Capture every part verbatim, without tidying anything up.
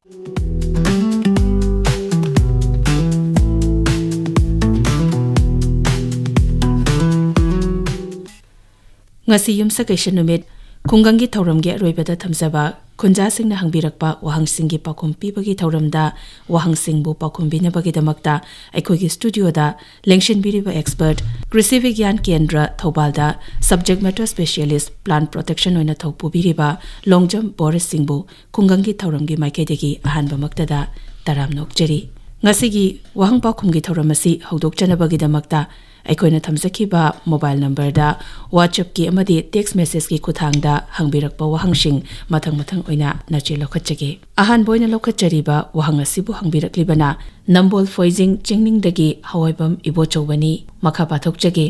ꯉꯁꯤ ꯌꯨꯝꯁꯀꯩꯁ ꯅꯨꯃꯤꯠ, ꯈꯨꯡꯒꯪꯒꯤ ꯊꯧꯔꯝꯒꯤ ꯑꯔꯣꯏꯕꯗ ꯊꯝꯖꯕ ꯈꯨꯟꯖꯥꯁꯤꯡꯅ ꯍꯪꯕꯤꯔꯛꯄ ꯋꯥꯍꯪꯁꯤꯡꯒꯤ ꯄꯥꯎꯈꯨꯝ ꯄꯤꯕꯒꯤ ꯊꯧꯔꯝꯗ ꯋꯥꯍꯪꯁꯤꯡꯕꯨ ꯄꯥꯎꯈꯨꯝ ꯄꯤꯅꯕꯒꯤꯗꯃꯛꯇ ꯑꯩꯈꯣꯏꯒꯤ ꯁ꯭ꯇꯨꯗꯤꯑꯣꯗ ꯂꯦꯡꯁꯤꯟꯕꯤꯔꯤꯕ ꯑꯦꯛꯁꯄꯔꯠ, ꯀ꯭ꯔꯤꯁꯤ ꯕꯤꯒ꯭ꯌꯥꯟ ꯀꯦꯟꯗ꯭ꯔ ꯊꯧꯕꯥꯜꯗ subject matter specialist, plan protection ꯑꯣꯏꯅ ꯊꯧ ꯄꯨꯕꯤꯔꯤꯕ ꯂꯣꯡꯖꯝ ꯕꯣꯔꯤꯁ ꯁꯤꯡꯕꯨ ꯈꯨꯡꯒꯪꯒꯤ ꯊꯧꯔꯝꯒꯤ ꯃꯥꯏꯀꯩꯗꯒꯤ ꯑꯍꯥꯟꯕꯃꯛꯇꯗ ꯇꯔꯥꯝꯅ ꯑꯣꯛꯆꯔꯤ꯫ ꯉꯁꯤꯒꯤ ꯋꯥꯍꯪ ꯄꯥꯎꯈꯨꯝꯒꯤ ꯊꯧꯔꯝ ꯑꯁꯤ ꯍꯧꯗꯣꯛꯆꯅꯕꯒꯤꯗꯃꯛꯇ ꯑꯩꯈꯣꯏꯅ ꯊꯝꯖꯈꯤꯕ ꯃꯣꯕꯥꯏꯜ ꯅꯝꯕꯔꯗ WhatsApp-ꯀꯤ ꯑꯃꯗꯤ text message-ꯀꯤ ꯈꯨꯠꯊꯥꯡꯗ ꯍꯪꯕꯤꯔꯛꯄ ꯋꯥꯍꯪꯁꯤꯡ ꯃꯊꯪ ꯃꯊꯪ ꯑꯣꯏꯅ ꯅꯆꯦ ꯂꯧꯈꯠꯆꯒꯦ꯫ ꯑꯍꯥꯟꯕ ꯑꯣꯏꯅ ꯂꯧꯈꯠꯆꯔꯤꯕ ꯋꯥꯍꯪ ꯑꯁꯤꯕꯨ ꯍꯪꯕꯤꯔꯛꯂꯤꯕꯅ ꯅꯝꯕꯣꯜ ꯐꯣꯏꯖꯤꯡ ꯆꯤꯡꯅꯤꯡꯗꯒꯤ ꯍꯋꯥꯏꯕꯝ ꯏꯕꯣꯆꯧꯕꯅꯤ꯫ ꯃꯈꯥ ꯄꯥꯊꯣꯛꯆꯒꯦ꯫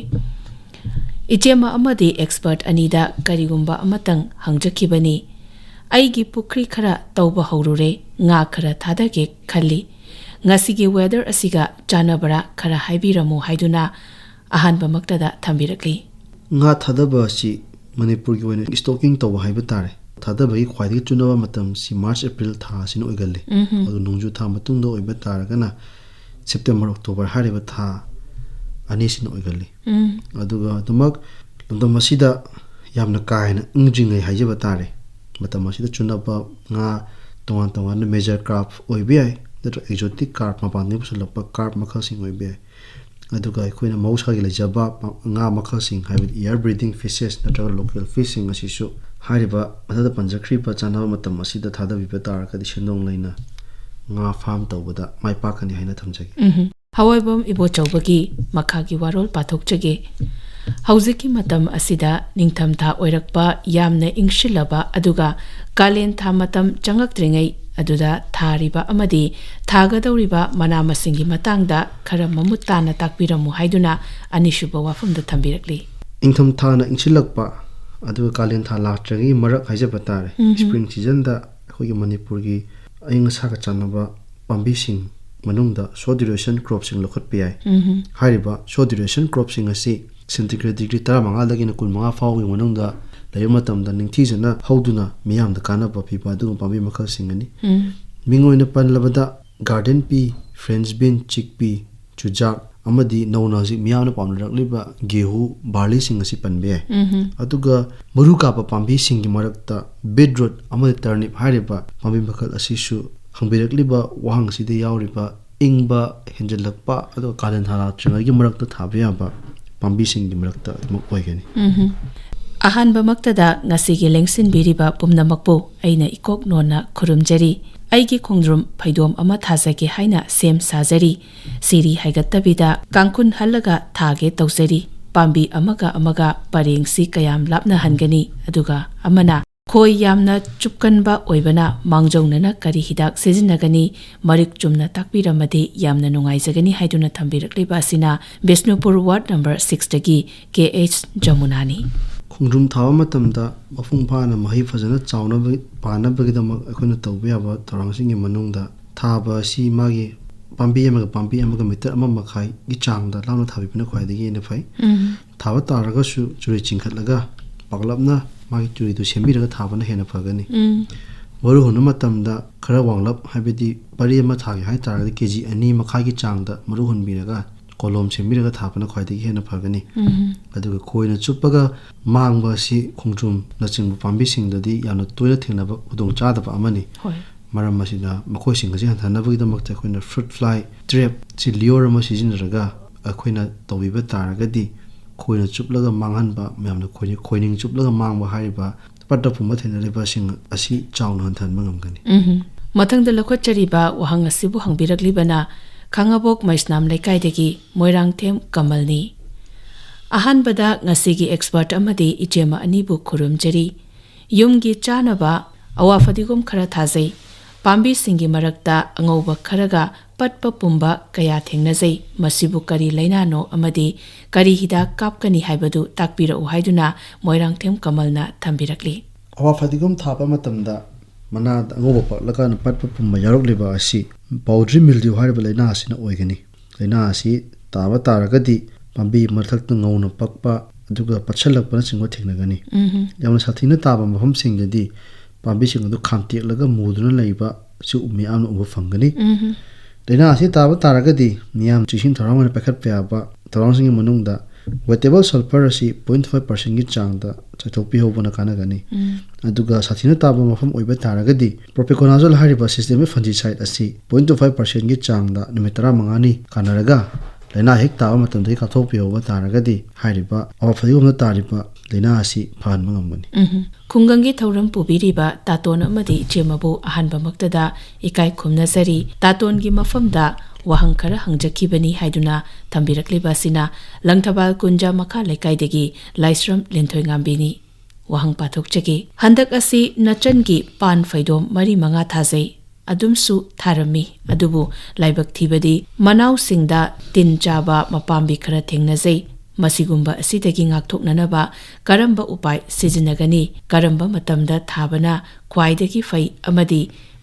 ꯏꯆꯦꯃ ꯑꯃꯗꯤ ꯑꯦꯛꯁꯄꯔꯠ ꯑꯅꯤꯗ ꯀꯔꯤꯒꯨꯝꯕ ꯑꯃꯇꯪ ꯍꯪꯖꯈꯤꯕꯅꯤ꯫ ꯑꯩꯒꯤ ꯄꯨꯈ꯭ꯔꯤ ꯈꯔ ꯇꯧꯕ ꯍꯧꯔꯨꯔꯦ, ꯉꯥ ꯈꯔ ꯊꯥꯗꯒꯦ ꯈꯜꯂꯤ꯫ ꯉꯁꯤꯒꯤ ꯋꯦꯗꯔ ꯑꯁꯤꯒ ꯆꯥꯟꯅꯕ꯭ꯔꯥ ꯈꯔ ꯍꯥꯏꯕꯤꯔꯝꯃꯨ ꯍꯥꯏꯗꯨꯅ ꯑꯍꯥꯟꯕꯃꯛꯇꯗ ꯊꯝꯕꯤꯔꯛꯂꯤ꯫ ꯉꯥ ꯊꯥꯗꯕ ꯑꯁꯤ ꯃꯅꯤꯄꯨꯔꯒꯤ ꯑꯣꯏꯅ ꯏꯁꯇꯣꯀꯤꯡ ꯇꯧꯕ ꯍꯥꯏꯕ ꯇꯥꯔꯦ꯫ ꯊꯥꯗꯕꯒꯤ ꯈ꯭ꯋꯥꯏꯗꯒꯤ ꯆꯨꯅꯕ ꯃꯇꯝꯁꯤ ꯃꯥꯔꯆ, ꯑꯦꯄ꯭ꯔꯤꯜ ꯊꯥ ꯑꯁꯤꯅ ꯑꯣꯏꯒꯜꯂꯤ꯫ ꯎꯝꯍꯨꯝ꯫ ꯑꯗꯨ ꯅꯣꯡꯖꯨ ꯊꯥ ꯃꯇꯨꯡꯗ ꯑꯣꯏꯕ ꯇꯥꯔꯒꯅ ꯁꯦꯞꯇꯦꯝꯕꯔ, ꯑꯣꯛꯇꯣꯕꯔ ꯍꯥꯏꯔꯤꯕ ꯊꯥ ꯑꯅꯤꯁꯤꯅ ꯑꯣꯏꯒꯜꯂꯤ꯫ ꯎꯝ꯫ ꯑꯗꯨꯒ ꯑꯗꯨꯃꯛ ꯂꯝꯗꯝ ꯑꯁꯤꯗ ꯌꯥꯝꯅ ꯀꯥ ꯍꯦꯟꯅ ꯏꯪꯗ꯭ꯔꯤꯉꯩ ꯍꯥꯏꯖꯕ ꯇꯥꯔꯦ, ꯃꯇꯝ ꯑꯁꯤꯗ ꯆꯨꯅꯕ ꯉꯥ ꯇꯣꯉꯥꯟ ꯇꯣꯉꯥꯟꯕ ꯃꯦꯖꯔ ꯀꯥꯔꯞ ꯑꯣꯏꯕ ꯌꯥꯏ, ꯅꯠꯇ꯭ꯔꯒ ꯑꯦꯛꯖꯣꯇꯤꯛ ꯀꯥꯔꯞ, ꯃꯄꯥꯟꯗꯒꯤ ꯄꯨꯁꯤꯜꯂꯛꯄ ꯀꯥꯔꯞ ꯃꯈꯜꯁꯤꯡ ꯑꯣꯏꯕ ꯌꯥꯏ꯫ ꯑꯗꯨꯒ ꯑꯩꯈꯣꯏꯅ ꯃꯍꯧꯁꯥꯒꯤ ꯂꯩꯖꯕ ꯉꯥ ꯃꯈꯜꯁꯤꯡ, ꯍꯥꯏꯕꯗꯤ ꯏꯌꯔ ꯕ꯭ꯔꯤꯗꯤꯡ ꯐꯤꯁꯦꯁ ꯅꯠꯇ꯭ꯔꯒ ꯂꯣꯀꯦꯜ ꯐꯤꯁꯁꯤꯡ ꯑꯁꯤꯁꯨ ꯍꯥꯏꯔꯤꯕ ꯃꯊꯛꯇ ꯄꯟꯖꯈ꯭ꯔꯤꯕ ꯆꯥꯟꯅꯕ ꯃꯇꯝ ꯑꯁꯤꯗ ꯊꯥꯗꯕꯤꯕ ꯇꯥꯔꯒꯗꯤ ꯁꯦꯟꯗꯣꯡ ꯂꯩꯅ ꯉꯥ ꯐꯥꯔꯝ ꯇꯧꯕꯗ ꯃꯥꯏ ꯄꯥꯛꯀꯅꯤ ꯍꯥꯏꯅ ꯊꯝꯖꯒꯦ꯫ ꯎꯝꯍꯨꯝ꯫ ꯍꯋꯥꯏꯕꯝ ꯏꯕꯣꯆꯧꯕꯒꯤ ꯃꯈꯥꯒꯤ ꯋꯥꯔꯣꯜ ꯄꯥꯊꯣꯛꯆꯒꯦ꯫ ꯍꯧꯖꯤꯛꯀꯤ ꯃꯇꯝ ꯑꯁꯤꯗ ꯅꯤꯡꯊꯝꯊꯥ ꯑꯣꯏꯔꯛꯄ, ꯌꯥꯝꯅ ꯏꯪꯁꯤꯜꯂꯕ, ꯑꯗꯨꯒ ꯀꯥꯂꯦꯟ ꯊꯥ ꯃꯇꯝ ꯆꯪꯉꯛꯇ꯭ꯔꯤꯉꯩ ꯑꯗꯨꯗ ꯊꯥꯔꯤꯕ ꯑꯃꯗꯤ ꯊꯥꯒꯗꯧꯔꯤꯕ ꯃꯅꯥ ꯃꯁꯤꯡꯒꯤ ꯃꯇꯥꯡꯗ ꯈꯔ ꯃꯃꯨꯠ ꯇꯥꯅ ꯇꯥꯛꯄꯤꯔꯝꯃꯨ ꯍꯥꯏꯗꯨꯅ ꯑꯅꯤꯁꯨꯕ ꯋꯥꯐꯝꯗ ꯊꯝꯕꯤꯔꯛꯂꯤ꯫ ꯅꯤꯡꯊꯝꯊꯥꯅ ꯏꯪꯁꯤꯜꯂꯛꯄ, ꯑꯗꯨꯒ ꯀꯥꯂꯦꯟ ꯊꯥ ꯂꯥꯛꯇ꯭ꯔꯤꯉꯩꯒꯤ ꯃꯔꯛ ꯍꯥꯏꯖꯕ ꯇꯥꯔꯦ, ꯎꯝꯍꯨꯝ꯫ ꯁ꯭ꯄ꯭ꯔꯤꯡ ꯁꯤꯖꯟꯗ ꯑꯩꯈꯣꯏꯒꯤ ꯃꯅꯤꯄꯨꯔꯒꯤ ꯑꯏꯪ ꯑꯁꯥꯒ ꯆꯥꯟꯅꯕ ꯄꯥꯝꯕꯤꯁꯤꯡ ꯃꯅꯨꯡꯗ ꯁꯣꯔꯠ ꯗ꯭ꯌꯨꯔꯦꯁꯟ ꯀ꯭ꯔꯣꯞꯁꯤꯡ ꯂꯧꯈꯠꯄ ꯌꯥꯏ꯫ ꯎꯝꯍꯨꯝ꯫ ꯍꯥꯏꯔꯤꯕ ꯁꯣꯔꯠ ꯗ꯭ꯌꯨꯔꯦꯁꯟ ꯀ꯭ꯔꯣꯞꯁꯤꯡ ꯑꯁꯤ ꯁꯦꯟꯇꯤꯒ꯭ꯔꯦꯗ ꯗꯤꯒ꯭ꯔꯤ ꯇꯔꯥꯃꯉꯥꯗꯒꯤꯅ ꯀꯨꯟꯃꯉꯥ ꯐꯥꯎꯕꯒꯤ ꯃꯅꯨꯡꯗ ꯂꯩꯕ ꯃꯇꯝꯗ ꯅꯤꯡꯊꯤꯖꯅ ꯍꯧꯗꯨꯅ ꯃꯤꯌꯥꯝꯗ ꯀꯥꯟꯅꯕ ꯄꯤꯕ ꯑꯗꯨꯒꯨꯝꯕ ꯄꯥꯝꯕꯤ ꯃꯈꯜꯁꯤꯡ ꯑꯅꯤ꯫ ꯎꯝ꯫ ꯃꯤꯡ ꯑꯣꯏꯅ ꯄꯜꯂꯕꯗ garden pea, French bean, chickpea, ꯆꯨꯖꯥꯛ ꯑꯃꯗꯤ ꯅꯧꯅ ꯍꯧꯖꯤꯛ ꯃꯤꯌꯥꯝꯅ ꯄꯥꯝꯅꯔꯛꯂꯤꯕ ꯒꯦꯍꯨ, ꯕꯥꯔꯂꯤꯁꯤꯡ ꯑꯁꯤ ꯄꯟꯕ ꯌꯥꯏ꯫ ꯑꯗꯨꯒ ꯃꯔꯨ ꯀꯥꯞꯄ ꯄꯥꯝꯕꯤꯁꯤꯡꯒꯤ ꯃꯔꯛꯇ beetroot ꯑꯃꯗꯤ turnip ꯍꯥꯏꯔꯤꯕ ꯄꯥꯝꯕꯤ ꯃꯈꯜ ꯑꯁꯤꯁꯨ ꯍꯪꯕꯤꯔꯛꯂꯤꯕ ꯋꯥꯍꯪ ꯑꯁꯤꯗ ꯌꯥꯎꯔꯤꯕ ꯏꯪꯕ ꯍꯦꯟꯖꯜꯂꯛꯄ ꯑꯗꯨꯒ ꯀꯥꯂꯦꯟ ꯊꯥ ꯂꯥꯛꯇ꯭ꯔꯤꯉꯩꯒꯤ ꯃꯔꯛꯇ ꯊꯥꯕ ꯌꯥꯕ ꯄꯥꯝꯕꯤꯁꯤꯡꯒꯤ ꯃꯔꯛꯇ ꯑꯗꯨꯃꯛ ꯑꯣꯏꯒꯅꯤ꯫ ꯑꯍꯥꯟꯕꯃꯛꯇꯗ ꯉꯁꯤꯒꯤ ꯂꯦꯡꯁꯤꯟꯕꯤꯔꯤꯕ ꯄꯨꯝꯅꯃꯛꯄꯨ ꯑꯩꯅ ꯏꯀꯣꯛ ꯅꯣꯟꯅ ꯈꯨꯔꯨꯝꯖꯔꯤ꯫ ꯑꯩꯒꯤ ꯈꯣꯡꯗ꯭ꯔꯨꯝ ꯐꯩꯗꯣꯝ ꯑꯃ ꯊꯥꯖꯒꯦ ꯍꯥꯏꯅ ꯁꯦꯝ ꯁꯥꯖꯔꯤ꯫ ꯁꯤꯔꯤ ꯍꯥꯏꯒꯠꯇꯕꯤꯗ ꯀꯥꯡꯈꯨꯟ ꯍꯜꯂꯒ ꯊꯥꯒꯦ ꯇꯧꯖꯔꯤ꯫ ꯄꯥꯝꯕꯤ ꯑꯃꯒ ꯑꯃꯒ ꯄꯔꯦꯡꯁꯤ ꯀꯌꯥꯝ ꯂꯥꯞꯅ ꯍꯟꯒꯅꯤ? ꯑꯗꯨꯒ ꯑꯃꯅ, ꯈꯣꯏ ꯌꯥꯝꯅ ꯆꯨꯞꯀꯟꯕ ꯑꯣꯏꯕꯅ ꯃꯥꯡꯖꯧꯅꯅ ꯀꯔꯤ ꯍꯤꯗꯥꯛ ꯁꯤꯖꯤꯟꯅꯒꯅꯤ? ꯃꯔꯤꯛ ꯆꯨꯝꯅ ꯇꯥꯛꯄꯤꯔꯝꯃꯗꯤ ꯌꯥꯝꯅ ꯅꯨꯡꯉꯥꯏꯖꯒꯅꯤ ꯍꯥꯏꯗꯨꯅ ꯊꯝꯕꯤꯔꯛꯂꯤꯕ ꯑꯁꯤꯅ ꯕꯤꯁꯅꯨꯄꯨꯔ ward number sixꯇꯒꯤ ꯀꯦ ꯑꯩꯆ ꯖꯃꯨꯅꯥꯅꯤ꯫ ꯈꯣꯡꯗ꯭ꯔꯨꯝ ꯊꯥꯕ ꯃꯇꯝꯗ ꯃꯄꯨꯡ ꯐꯥꯅ ꯃꯍꯩ ꯐꯖꯅ ꯆꯥꯎꯅꯕ, ꯄꯥꯟꯅꯕꯒꯤꯗꯃꯛ ꯑꯩꯈꯣꯏꯅ ꯇꯧꯕ ꯌꯥꯕ ꯊꯧꯔꯥꯡꯁꯤꯡꯒꯤ ꯃꯅꯨꯡꯗ ꯊꯥꯕ ꯑꯁꯤ ꯃꯥꯒꯤ ꯄꯥꯝꯕꯤ ꯑꯃꯒ ꯄꯥꯝꯕꯤ ꯑꯃꯒ ꯃꯤꯇꯔ ꯑꯃ ꯃꯈꯥꯏꯒꯤ ꯆꯥꯡꯗ ꯂꯥꯞꯅ ꯊꯥꯕꯤꯕꯅ ꯈ꯭ꯋꯥꯏꯗꯒꯤ ꯍꯦꯟꯅ ꯐꯩ꯫ ꯊꯥꯕ ꯇꯥꯔꯒꯁꯨ ꯆꯨꯔꯤ ꯆꯤꯡꯈꯠꯂꯒ ꯄꯥꯛꯂꯞꯅ ꯃꯥꯒꯤ ꯆꯨꯔꯤꯗꯨ ꯁꯦꯝꯕꯤꯔꯒ ꯊꯥꯕꯅ ꯍꯦꯟꯅ ꯐꯒꯅꯤ꯫ ꯃꯔꯨ ꯍꯨꯟꯕ ꯃꯇꯝꯗ ꯈꯔ ꯋꯥꯡꯂꯞ, ꯍꯥꯏꯕꯗꯤ ꯄꯔꯤ ꯑꯃ ꯊꯥꯒꯦ ꯍꯥꯏ ꯇꯥꯔꯒꯗꯤ ꯀꯦ ꯖꯤ ꯑꯅꯤ ꯃꯈꯥꯏꯒꯤ ꯆꯥꯡꯗ ꯃꯔꯨ ꯍꯨꯟꯕꯤꯔꯒ ꯀꯣꯂꯣꯝ ꯁꯦꯝꯕꯤꯔꯒ ꯊꯥꯕꯅ ꯈ꯭ꯋꯥꯏꯗꯒꯤ ꯍꯦꯟꯅ ꯐꯒꯅꯤ꯫ ꯑꯗꯨꯒ ꯈꯣꯏꯅ ꯆꯨꯞꯄꯒ ꯃꯥꯡꯕ ꯑꯁꯤ ꯈꯣꯡꯗ꯭ꯔꯨꯝꯅꯆꯤꯡꯕ ꯄꯥꯝꯕꯤꯁꯤꯡꯗꯗꯤ ꯌꯥꯝꯅ ꯇꯣꯏꯅ ꯊꯦꯡꯅꯕ ꯈꯨꯗꯣꯡꯆꯥꯗꯕ ꯑꯃꯅꯤ꯫ ꯃꯔꯝ ꯑꯁꯤꯅ ꯃꯈꯣꯏꯁꯤꯡ ꯑꯁꯤ ꯍꯟꯊꯅꯕꯒꯤꯗꯃꯛꯇ ꯑꯩꯈꯣꯏꯅ fruit fly trap ꯁꯤ lure ꯑꯃ ꯁꯤꯖꯤꯟꯅꯔꯒ ꯑꯩꯈꯣꯏꯅ ꯇꯧꯕꯤꯕ ꯇꯥꯔꯒꯗꯤ ꯈꯣꯏꯅ ꯆꯨꯞꯂꯒ ꯃꯥꯡꯍꯟꯕ, ꯃꯌꯥꯝꯅ ꯈꯣꯏꯅꯤꯡ, ꯈꯣꯏꯅꯤꯡ ꯆꯨꯞꯂꯒ ꯃꯥꯡꯕ ꯍꯥꯏꯔꯤꯕ ꯄꯠꯇ ꯄꯨꯝꯕ ꯊꯦꯡꯅꯔꯤꯕꯁꯤꯡ ꯑꯁꯤ ꯆꯥꯎꯅ ꯍꯟꯊꯍꯟꯕ ꯉꯝꯒꯅꯤ꯫ ꯃꯊꯪꯗ ꯂꯧꯈꯠꯆꯔꯤꯕ ꯋꯥꯍꯪ ꯑꯁꯤꯕꯨ ꯍꯪꯕꯤꯔꯛꯂꯤꯕꯅ ꯈꯥꯉꯕꯣꯛ ꯃꯩꯁꯅꯥꯝ ꯂꯩꯀꯥꯏꯗꯒꯤ ꯃꯣꯏꯔꯥꯡꯊꯦꯝ ꯀꯃꯜꯅꯤ꯫ ꯑꯍꯥꯟꯕꯗ ꯉꯁꯤꯒꯤ expert ꯑꯃꯗꯤ ꯏꯆꯦꯃ ꯑꯅꯤꯕꯨ ꯈꯨꯔꯨꯝꯖꯔꯤ꯫ ꯌꯨꯝꯒꯤ ꯆꯥꯅꯕ ꯑꯋꯥ ꯐꯗꯤꯒꯣꯝ ꯈꯔ ꯊꯥꯖꯩ꯫ ꯄꯥꯝꯕꯤꯁꯤꯡꯒꯤ ꯃꯔꯛꯇ ꯑꯉꯧꯕ ꯈꯔꯒ ꯄꯠꯄ ꯄꯨꯝꯕ ꯀꯌꯥ ꯊꯦꯡꯅꯖꯩ꯫ ꯃꯁꯤꯕꯨ ꯀꯔꯤ ꯂꯩꯅꯥꯅꯣ ꯑꯃꯗꯤ ꯀꯔꯤ ꯍꯤꯗꯥꯛ ꯀꯥꯞꯀꯅꯤ ꯍꯥꯏꯕꯗꯨ ꯇꯥꯛꯄꯤꯔꯛꯎ ꯍꯥꯏꯗꯨꯅ ꯃꯣꯏꯔꯥꯡꯊꯦꯝ ꯀꯃꯜꯅ ꯊꯝꯕꯤꯔꯛꯂꯤ꯫ ꯑꯋꯥ ꯐꯗꯤꯒꯣꯝ ꯊꯥꯕ ꯃꯇꯝꯗ ꯃꯅꯥꯗ ꯑꯉꯧꯕ ꯄꯛꯂꯀꯥꯟꯗ ꯄꯠꯄ ꯄꯨꯝꯕ ꯌꯥꯎꯔꯛꯂꯤꯕ ꯑꯁꯤ powdery mildew ꯍꯥꯏꯔꯤꯕ ꯂꯩꯅꯥ ꯑꯁꯤꯅ ꯑꯣꯏꯒꯅꯤ꯫ ꯂꯩꯅꯥ ꯑꯁꯤ ꯇꯥꯕ ꯇꯥꯔꯒꯗꯤ ꯄꯥꯝꯕꯤ ꯃꯊꯛꯇ ꯉꯧꯅ ꯄꯛꯄ ꯑꯗꯨꯒ ꯄꯠꯁꯜꯂꯛꯄꯅꯆꯤꯡꯕ ꯊꯦꯡꯅꯒꯅꯤ꯫ ꯌꯥꯝꯅ ꯁꯥꯊꯤꯅ ꯇꯥꯕ ꯃꯐꯝꯁꯤꯡꯗꯗꯤ ꯄꯥꯝꯕꯤꯁꯤꯡ ꯑꯗꯨ ꯈꯥꯝꯇꯦꯛꯂꯒ ꯃꯨꯗꯨꯅ ꯂꯩꯕ ꯁꯨ ꯃꯤꯌꯥꯝꯅ ꯎꯕ ꯐꯪꯒꯅꯤ꯫ ꯂꯥꯏꯅꯥ ꯑꯁꯤ ꯇꯥꯕ ꯇꯥꯔꯒꯗꯤ ꯃꯤꯌꯥꯝ ꯆꯦꯛꯁꯤꯟ ꯊꯧꯔꯥꯡ ꯑꯣꯏꯅ ꯄꯥꯏꯈꯠꯄ ꯌꯥꯕ ꯊꯧꯔꯥꯡꯁꯤꯡꯒꯤ ꯃꯅꯨꯡꯗ ꯋꯦꯇꯦꯕꯜ ꯁꯜꯐꯔ ꯑꯁꯤ ꯄꯣꯏꯟ ꯇꯨ ꯐꯥꯏꯚ ꯄꯥꯔꯁꯦꯟꯒꯤ ꯆꯥꯡꯗ ꯆꯥꯏꯊꯣꯛꯄꯤꯍꯧꯕꯅ ꯀꯥꯟꯅꯒꯅꯤ꯫ ꯑꯗꯨꯒ ꯁꯥꯊꯤꯅ ꯇꯥꯕ ꯃꯐꯝ ꯑꯣꯏꯕ ꯇꯥꯔꯒꯗꯤ ꯄ꯭ꯔꯣꯄꯤꯀꯣꯅꯥꯖꯣꯜ ꯍꯥꯏꯔꯤꯕ ꯁꯤꯁꯇꯦꯃꯤꯛ ꯐꯟꯖꯤꯁꯥꯏꯠ ꯑꯁꯤ ꯄꯣꯏꯟ ꯇꯨ ꯐꯥꯏꯚ ꯄꯥꯔꯁꯦꯟꯒꯤ ꯆꯥꯡꯗ ꯅꯨꯃꯤꯠ ꯇꯔꯥꯃꯉꯥꯅꯤ ꯀꯥꯟꯅꯔꯒ ꯂꯥꯏꯅꯥ ꯍꯦꯛ ꯇꯥꯕ ꯃꯇꯝꯗꯒꯤ ꯀꯥꯞꯊꯣꯛꯄꯤꯍꯧꯕ ꯇꯥꯔꯒꯗꯤ ꯍꯥꯏꯔꯤꯕ ꯑꯋꯥ ꯐꯗꯤꯒꯣꯝꯗ ꯇꯥꯔꯤꯕ ꯂꯥꯏꯅꯥ ꯑꯁꯤ ꯐꯍꯟꯕ ꯉꯝꯒꯅꯤ꯫ ꯎꯝ꯫ ꯈꯨꯡꯒꯪꯒꯤ ꯊꯧꯔꯝ ꯄꯨꯕꯤꯔꯤꯕ ꯇꯥꯇꯣꯟ ꯑꯃꯗꯤ ꯏꯆꯦꯃꯕꯨ ꯑꯍꯥꯟꯕꯃꯛꯇꯗ ꯏꯀꯥꯏ ꯈꯨꯝꯅꯖꯔꯤ꯫ ꯇꯥꯇꯣꯟꯒꯤ ꯃꯐꯝꯗ ꯋꯥꯍꯪ ꯈꯔ ꯍꯪꯖꯈꯤꯕꯅꯤ ꯍꯥꯏꯗꯨꯅ ꯊꯝꯕꯤꯔꯛꯂꯤꯕ ꯑꯁꯤꯅ ꯂꯪꯊꯕꯥꯜ ꯀꯨꯟꯖꯥ ꯃꯈꯥ ꯂꯩꯀꯥꯏꯗꯒꯤ ꯂꯥꯏꯁ꯭ꯔꯝ ꯂꯦꯟꯊꯣꯏꯉꯥꯝꯕꯤꯅꯤ꯫ ꯋꯥꯍꯪ ꯄꯥꯊꯣꯛꯆꯒꯦ꯫ ꯍꯟꯗꯛ ꯑꯁꯤ ꯅꯆꯟꯒꯤ ꯄꯥꯟ ꯐꯩꯗꯣꯝ ꯃꯔꯤ ꯃꯉꯥ ꯊꯥꯖꯩ꯫ ꯑꯗꯨꯝꯁꯨ ꯊꯥꯔꯝꯃꯤ꯫ ꯑꯗꯨꯕꯨ ꯂꯥꯏꯕꯛ ꯊꯤꯕꯗꯤ ꯃꯅꯥꯎꯁꯤꯡꯗ ꯇꯤꯟ ꯆꯥꯕ ꯃꯄꯥꯝꯕꯤ ꯈꯔ ꯊꯦꯡꯅꯖꯩ꯫ ꯃꯁꯤꯒꯨꯝꯕ ꯑꯁꯤꯗꯒꯤ ꯉꯥꯛꯊꯣꯛꯅꯅꯕ ꯀꯔꯝꯕ ꯎꯄꯥꯏ ꯁꯤꯖꯤꯟꯅꯒꯅꯤ? ꯀꯔꯝꯕ ꯃꯇꯝꯗ ꯊꯥꯕꯅ ꯈ꯭ꯋꯥꯏꯗꯒꯤ ꯐꯩ? ꯑꯃꯗꯤ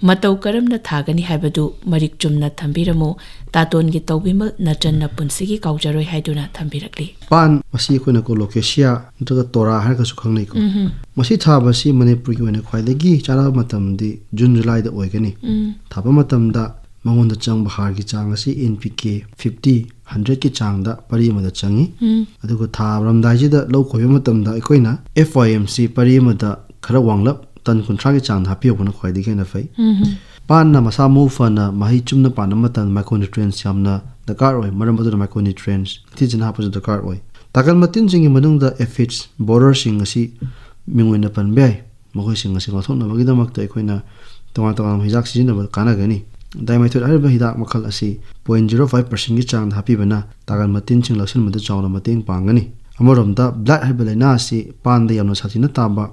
ꯃꯇꯧ ꯀꯔꯝꯅ ꯊꯥꯒꯅꯤ ꯍꯥꯏꯕꯗꯨ ꯃꯔꯤꯛ ꯆꯨꯝꯅ ꯊꯝꯕꯤꯔꯝꯃꯨ꯫ ꯇꯥꯇꯣꯟꯒꯤ ꯇꯧꯕꯤꯃꯜ ꯅꯆꯟꯅ ꯄꯨꯟꯁꯤꯒꯤ ꯀꯥꯎꯖꯔꯣꯏ ꯍꯥꯏꯗꯨꯅ ꯊꯝꯕꯤꯔꯛꯂꯤ꯫ ꯄꯥꯟ, ꯃꯁꯤ ꯑꯩꯈꯣꯏꯅ ꯀꯣꯂꯣꯀꯦꯁꯤꯌꯥ ꯅꯠꯇ꯭ꯔꯒ ꯇꯣꯔꯥ ꯍꯥꯏꯔꯒꯁꯨ ꯈꯪꯅꯩꯀꯣ꯫ ꯎꯝꯍꯨꯝ꯫ ꯃꯁꯤ ꯊꯥꯕꯁꯤ ꯃꯅꯤꯄꯨꯔꯒꯤ ꯑꯣꯏꯅ ꯈ꯭ꯋꯥꯏꯗꯒꯤ ꯆꯥꯅꯕ ꯃꯇꯝꯗꯤ ꯖꯨꯟ ꯖꯨꯂꯥꯏꯗ ꯑꯣꯏꯒꯅꯤ꯫ ꯎꯝ꯫ ꯊꯥꯕ ꯃꯇꯝꯗ ꯃꯉꯣꯟꯗ ꯆꯪꯕ ꯍꯥꯔꯒꯤ ꯆꯥꯡ ꯑꯁꯤ ꯑꯦꯟ ꯄꯤ ꯀꯦ ꯐꯤꯐꯇꯤ, ꯍꯟꯗ꯭ꯔꯦꯠꯀꯤ ꯆꯥꯡꯗ ꯄꯔꯤ ꯑꯃꯗ ꯆꯪꯏ꯫ ꯎꯝ꯫ ꯑꯗꯨꯒ ꯊꯥꯔꯝꯗꯥꯏꯁꯤꯗ ꯂꯧ ꯈꯣꯏꯕ ꯃꯇꯝꯗ ꯑꯩꯈꯣꯏꯅ ꯑꯦꯐ ꯋꯥꯏ ꯑꯦꯝ ꯁꯤ ꯄꯔꯤ ꯑꯃꯗ ꯈꯔ ꯋꯥꯡꯂꯞ ꯇꯟ ꯀꯨꯟꯊ꯭ꯔꯥꯒꯤ ꯆꯥꯡꯗ ꯍꯥꯞꯄꯤꯍꯧꯕꯅ ꯈ꯭ꯋꯥꯏꯗꯒꯤ ꯍꯦꯟꯅ ꯐꯩ꯫ ꯎꯝꯍꯨꯝ꯫ ꯄꯥꯟꯅ ꯃꯁꯥ ꯃꯎ ꯐꯅ ꯃꯍꯩ ꯆꯨꯝꯅ ꯄꯥꯟꯕ ꯃꯇꯝꯗ ꯃꯥꯏꯀ꯭ꯔꯣꯅ꯭ꯌꯨꯇ꯭ꯔꯤꯌꯦꯟꯁ ꯌꯥꯝꯅ ꯗꯔꯀꯥꯔ ꯑꯣꯏ꯫ ꯃꯔꯝ ꯑꯗꯨꯅ ꯃꯥꯏꯀ꯭ꯔꯣꯅ꯭ꯌꯨꯇ꯭ꯔꯤꯌꯦꯟꯁ ꯅꯤꯡꯊꯤꯖꯅ ꯍꯥꯞꯄꯁꯨ ꯗꯔꯀꯥꯔ ꯑꯣꯏ꯫ ꯇꯥꯀꯟ ꯃꯇꯤꯟꯁꯤꯡꯒꯤ ꯃꯅꯨꯡꯗ aphids, borerꯁꯤꯡ ꯑꯁꯤ ꯃꯤꯡ ꯑꯣꯏꯅ ꯄꯟꯕ ꯌꯥꯏ꯫ ꯃꯈꯣꯏꯁꯤꯡ ꯑꯁꯤ ꯉꯥꯛꯊꯣꯛꯅꯕꯒꯤꯗꯃꯛꯇ ꯑꯩꯈꯣꯏꯅ ꯇꯣꯉꯥꯟ ꯇꯣꯉꯥꯟꯕ ꯍꯤꯗꯥꯛ ꯁꯤꯖꯤꯟꯅꯕ ꯀꯥꯟꯅꯒꯅꯤ꯫ ꯗꯥꯏꯃꯦꯊꯣꯏꯠ ꯍꯥꯏꯔꯤꯕ ꯍꯤꯗꯥꯛ ꯃꯈꯜ ꯑꯁꯤ ꯄꯣꯏꯟ ꯖꯤꯔꯣ ꯐꯥꯏꯚ ꯄꯥꯔꯁꯦꯟꯒꯤ ꯆꯥꯡꯗ ꯍꯥꯞꯄꯤꯕꯅ ꯇꯥꯀꯟ ꯃꯇꯤꯟꯁꯤꯡ ꯂꯧꯁꯤꯟꯕꯗ ꯆꯥꯎꯅ ꯃꯇꯦꯡ ꯄꯥꯡꯒꯅꯤ꯫ ꯑꯃꯔꯣꯝꯗ, blight ꯍꯥꯏꯕ ꯂꯥꯏꯅꯥ ꯑꯁꯤ ꯄꯥꯟꯗ ꯌꯥꯝꯅ ꯁꯥꯊꯤꯅ ꯇꯥꯕ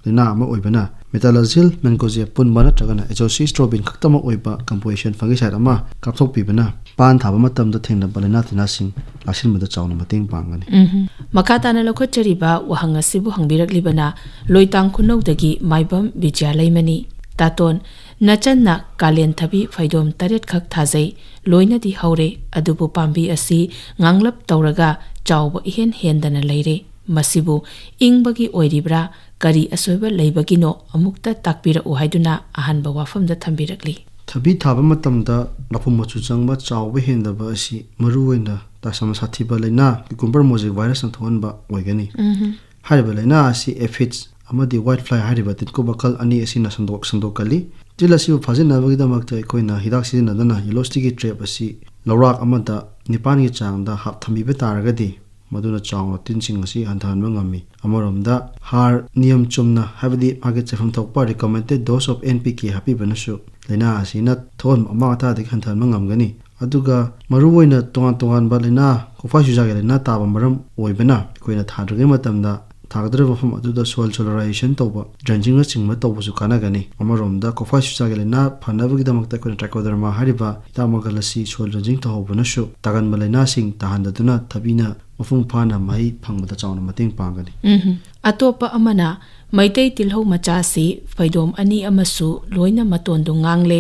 ꯂꯥꯏꯅꯥ ꯑꯃ ꯑꯣꯏꯕꯅ metolazine mancozeb ꯄꯨꯟꯕ ꯅꯠꯇ꯭ꯔꯒꯅ azoxystrobin ꯈꯛꯇꯃꯛ ꯑꯣꯏꯕ composition fungicide ꯑꯃ ꯀꯥꯞꯊꯣꯛꯄꯤꯕꯅ ꯄꯥꯟ ꯊꯥꯕ ꯃꯇꯝꯗ ꯊꯦꯡꯅꯕ ꯂꯥꯏꯅꯥ ꯇꯤꯟꯅꯥꯁꯤꯡ ꯂꯥꯛꯁꯤꯟꯕꯗ ꯆꯥꯎꯅ ꯃꯇꯦꯡ ꯄꯥꯡꯒꯅꯤ꯫ ꯎꯝꯍꯨꯝ꯫ ꯃꯈꯥ ꯇꯥꯅ ꯂꯧꯈꯠꯆꯔꯤꯕ ꯋꯥꯍꯪ ꯑꯁꯤꯕꯨ ꯍꯪꯕꯤꯔꯛꯂꯤꯕꯅ ꯂꯣꯏꯇꯥꯡ ꯈꯨꯅꯧꯗꯒꯤ ꯃꯥꯏꯕꯝ ꯕꯤꯖꯌꯥꯂꯩꯃꯅꯤ꯫ ꯇꯥꯇꯣꯟ, ꯅꯆꯟꯅ ꯀꯥꯂꯦꯟ ꯊꯕꯤ ꯐꯩꯗꯣꯝ ꯇꯔꯦꯠꯈꯛ ꯊꯥꯖꯩ, ꯂꯣꯏꯅꯗꯤ ꯍꯧꯔꯦ, ꯑꯗꯨꯕꯨ ꯄꯥꯝꯕꯤ ꯑꯁꯤ ꯉꯥꯡꯂꯞ ꯇꯧꯔꯒ ꯆꯥꯎꯕ ꯏꯍꯦꯟ ꯍꯦꯟꯗꯅ ꯂꯩꯔꯦ꯫ ꯃꯁꯤꯕꯨ ꯏꯪꯕꯒꯤ ꯑꯣꯏꯔꯤꯕ꯭ꯔꯥ, ꯀꯔꯤ ꯑꯁꯣꯏꯕ ꯂꯩꯕꯒꯤꯅꯣ ꯑꯃꯨꯛꯇ ꯇꯥꯛꯄꯤꯔꯛꯎ ꯍꯥꯏꯗꯨꯅ ꯑꯍꯥꯟꯕ ꯋꯥꯐꯝꯗ ꯊꯝꯕꯤꯔꯛꯂꯤ꯫ ꯊꯕꯤ ꯊꯥꯕ ꯃꯇꯝꯗ ꯂꯐꯨ ꯃꯆꯨ ꯆꯪꯕ ꯆꯥꯎꯕ ꯍꯦꯟꯗꯕ ꯑꯁꯤ ꯃꯔꯨꯑꯣꯏꯅ ꯇꯥꯏꯁꯟ ꯁꯥꯊꯤꯕ ꯂꯥꯏꯅꯥ cucumber mosaic virusꯅ ꯊꯣꯛꯍꯟꯕ ꯑꯣꯏꯒꯅꯤ꯫ ꯎꯝꯍꯨꯝ꯫ ꯍꯥꯏꯔꯤꯕ ꯂꯥꯏꯅꯥ ꯑꯁꯤ aphids ꯑꯃꯗꯤ white fly ꯍꯥꯏꯔꯤꯕ ꯇꯤꯟꯀꯨ ꯃꯈꯜ ꯑꯅꯤ ꯑꯁꯤꯅ ꯁꯟꯗꯣꯛ ꯁꯟꯗꯣꯛꯀꯜꯂꯤ꯫ ꯇꯤꯜ ꯑꯁꯤꯕꯨ ꯐꯥꯖꯤꯟꯅꯕꯒꯤꯗꯃꯛꯇ ꯑꯩꯈꯣꯏꯅ ꯍꯤꯗꯥꯛ ꯁꯤꯖꯤꯟꯅꯗꯨꯅ yellow sticky trap ꯑꯁꯤ ꯂꯧꯔꯥꯛ ꯑꯃꯗ ꯅꯤꯄꯥꯟꯒꯤ ꯆꯥꯡꯗ ꯍꯥꯞ ꯊꯝꯕꯤꯕ ꯇꯥꯔꯒꯗꯤ ꯃꯗꯨꯅ ꯆꯥꯎꯅ ꯇꯤꯟꯁꯤꯡ ꯑꯁꯤ ꯍꯟꯊꯍꯟꯕ ꯉꯝꯃꯤ꯫ ꯑꯃꯔꯣꯝꯗ ꯍꯥꯔ ꯅꯤꯌꯝ ꯆꯨꯝꯅ ꯍꯥꯏꯕꯗꯤ ꯃꯥꯒꯤ ꯆꯥꯏꯐꯝ ꯊꯣꯛꯄ recommended dose of N P K ꯍꯥꯄꯤꯕꯅꯁꯨ ꯂꯥꯏꯅꯥ ꯑꯁꯤꯅ ꯊꯣꯛꯍꯟꯕ ꯑꯃꯥꯡ ꯑꯇꯥꯗꯒꯤ ꯍꯟꯊꯍꯟꯕ ꯉꯝꯒꯅꯤ꯫ ꯑꯗꯨꯒ ꯃꯔꯨꯑꯣꯏꯅ ꯇꯣꯉꯥꯟ ꯇꯣꯉꯥꯟꯕ ꯂꯥꯏꯅꯥ ꯀꯣꯐꯥꯏ ꯆꯨꯖꯥꯛꯀꯤ ꯂꯥꯏꯅꯥ ꯇꯥꯕ ꯃꯔꯝ ꯑꯣꯏꯕꯅ ꯑꯩꯈꯣꯏꯅ ꯊꯥꯗ꯭ꯔꯤꯉꯩ ꯃꯇꯝꯗ ꯊꯥꯒꯗꯧꯔꯤꯕ ꯃꯐꯝ ꯑꯗꯨꯗ soil solarization ꯇꯧꯕ, drenchingꯅꯆꯤꯡꯕ ꯇꯧꯕꯁꯨ ꯀꯥꯟꯅꯒꯅꯤ꯫ ꯑꯃꯔꯣꯝꯗ ꯀꯣꯐꯥꯏ ꯆꯨꯖꯥꯛꯀꯤ ꯂꯥꯏꯅꯥ ꯐꯅꯕꯒꯤꯗꯃꯛꯇ ꯑꯩꯈꯣꯏꯅ trichoderma ꯍꯥꯏꯔꯤꯕ ꯍꯤꯗꯥꯛ ꯃꯈꯜ ꯑꯁꯤ soil drenching ꯇꯧꯍꯧꯕꯅꯁꯨ ꯇꯥꯒꯟꯕ ꯂꯥꯏꯅꯥꯁꯤꯡ ꯇꯥꯍꯟꯗꯗꯨꯅ ꯊꯕꯤꯅ ꯃꯄꯨꯡ ꯐꯥꯅ ꯃꯍꯩ ꯐꯪꯕꯗ ꯆꯥꯎꯅ ꯃꯇꯦꯡ ꯄꯥꯡꯒꯅꯤ꯫ ꯎꯝꯍꯨꯝ꯫ ꯑꯇꯣꯞꯄ ꯑꯃꯅ ꯃꯩꯇꯩ ꯇꯤꯜꯍꯧ ꯃꯆꯥꯁꯤ ꯐꯩꯗꯣꯝ ꯑꯅꯤ ꯑꯃꯁꯨ ꯂꯣꯏꯅ ꯃꯇꯣꯟꯗꯨ ꯉꯥꯡꯂꯦ,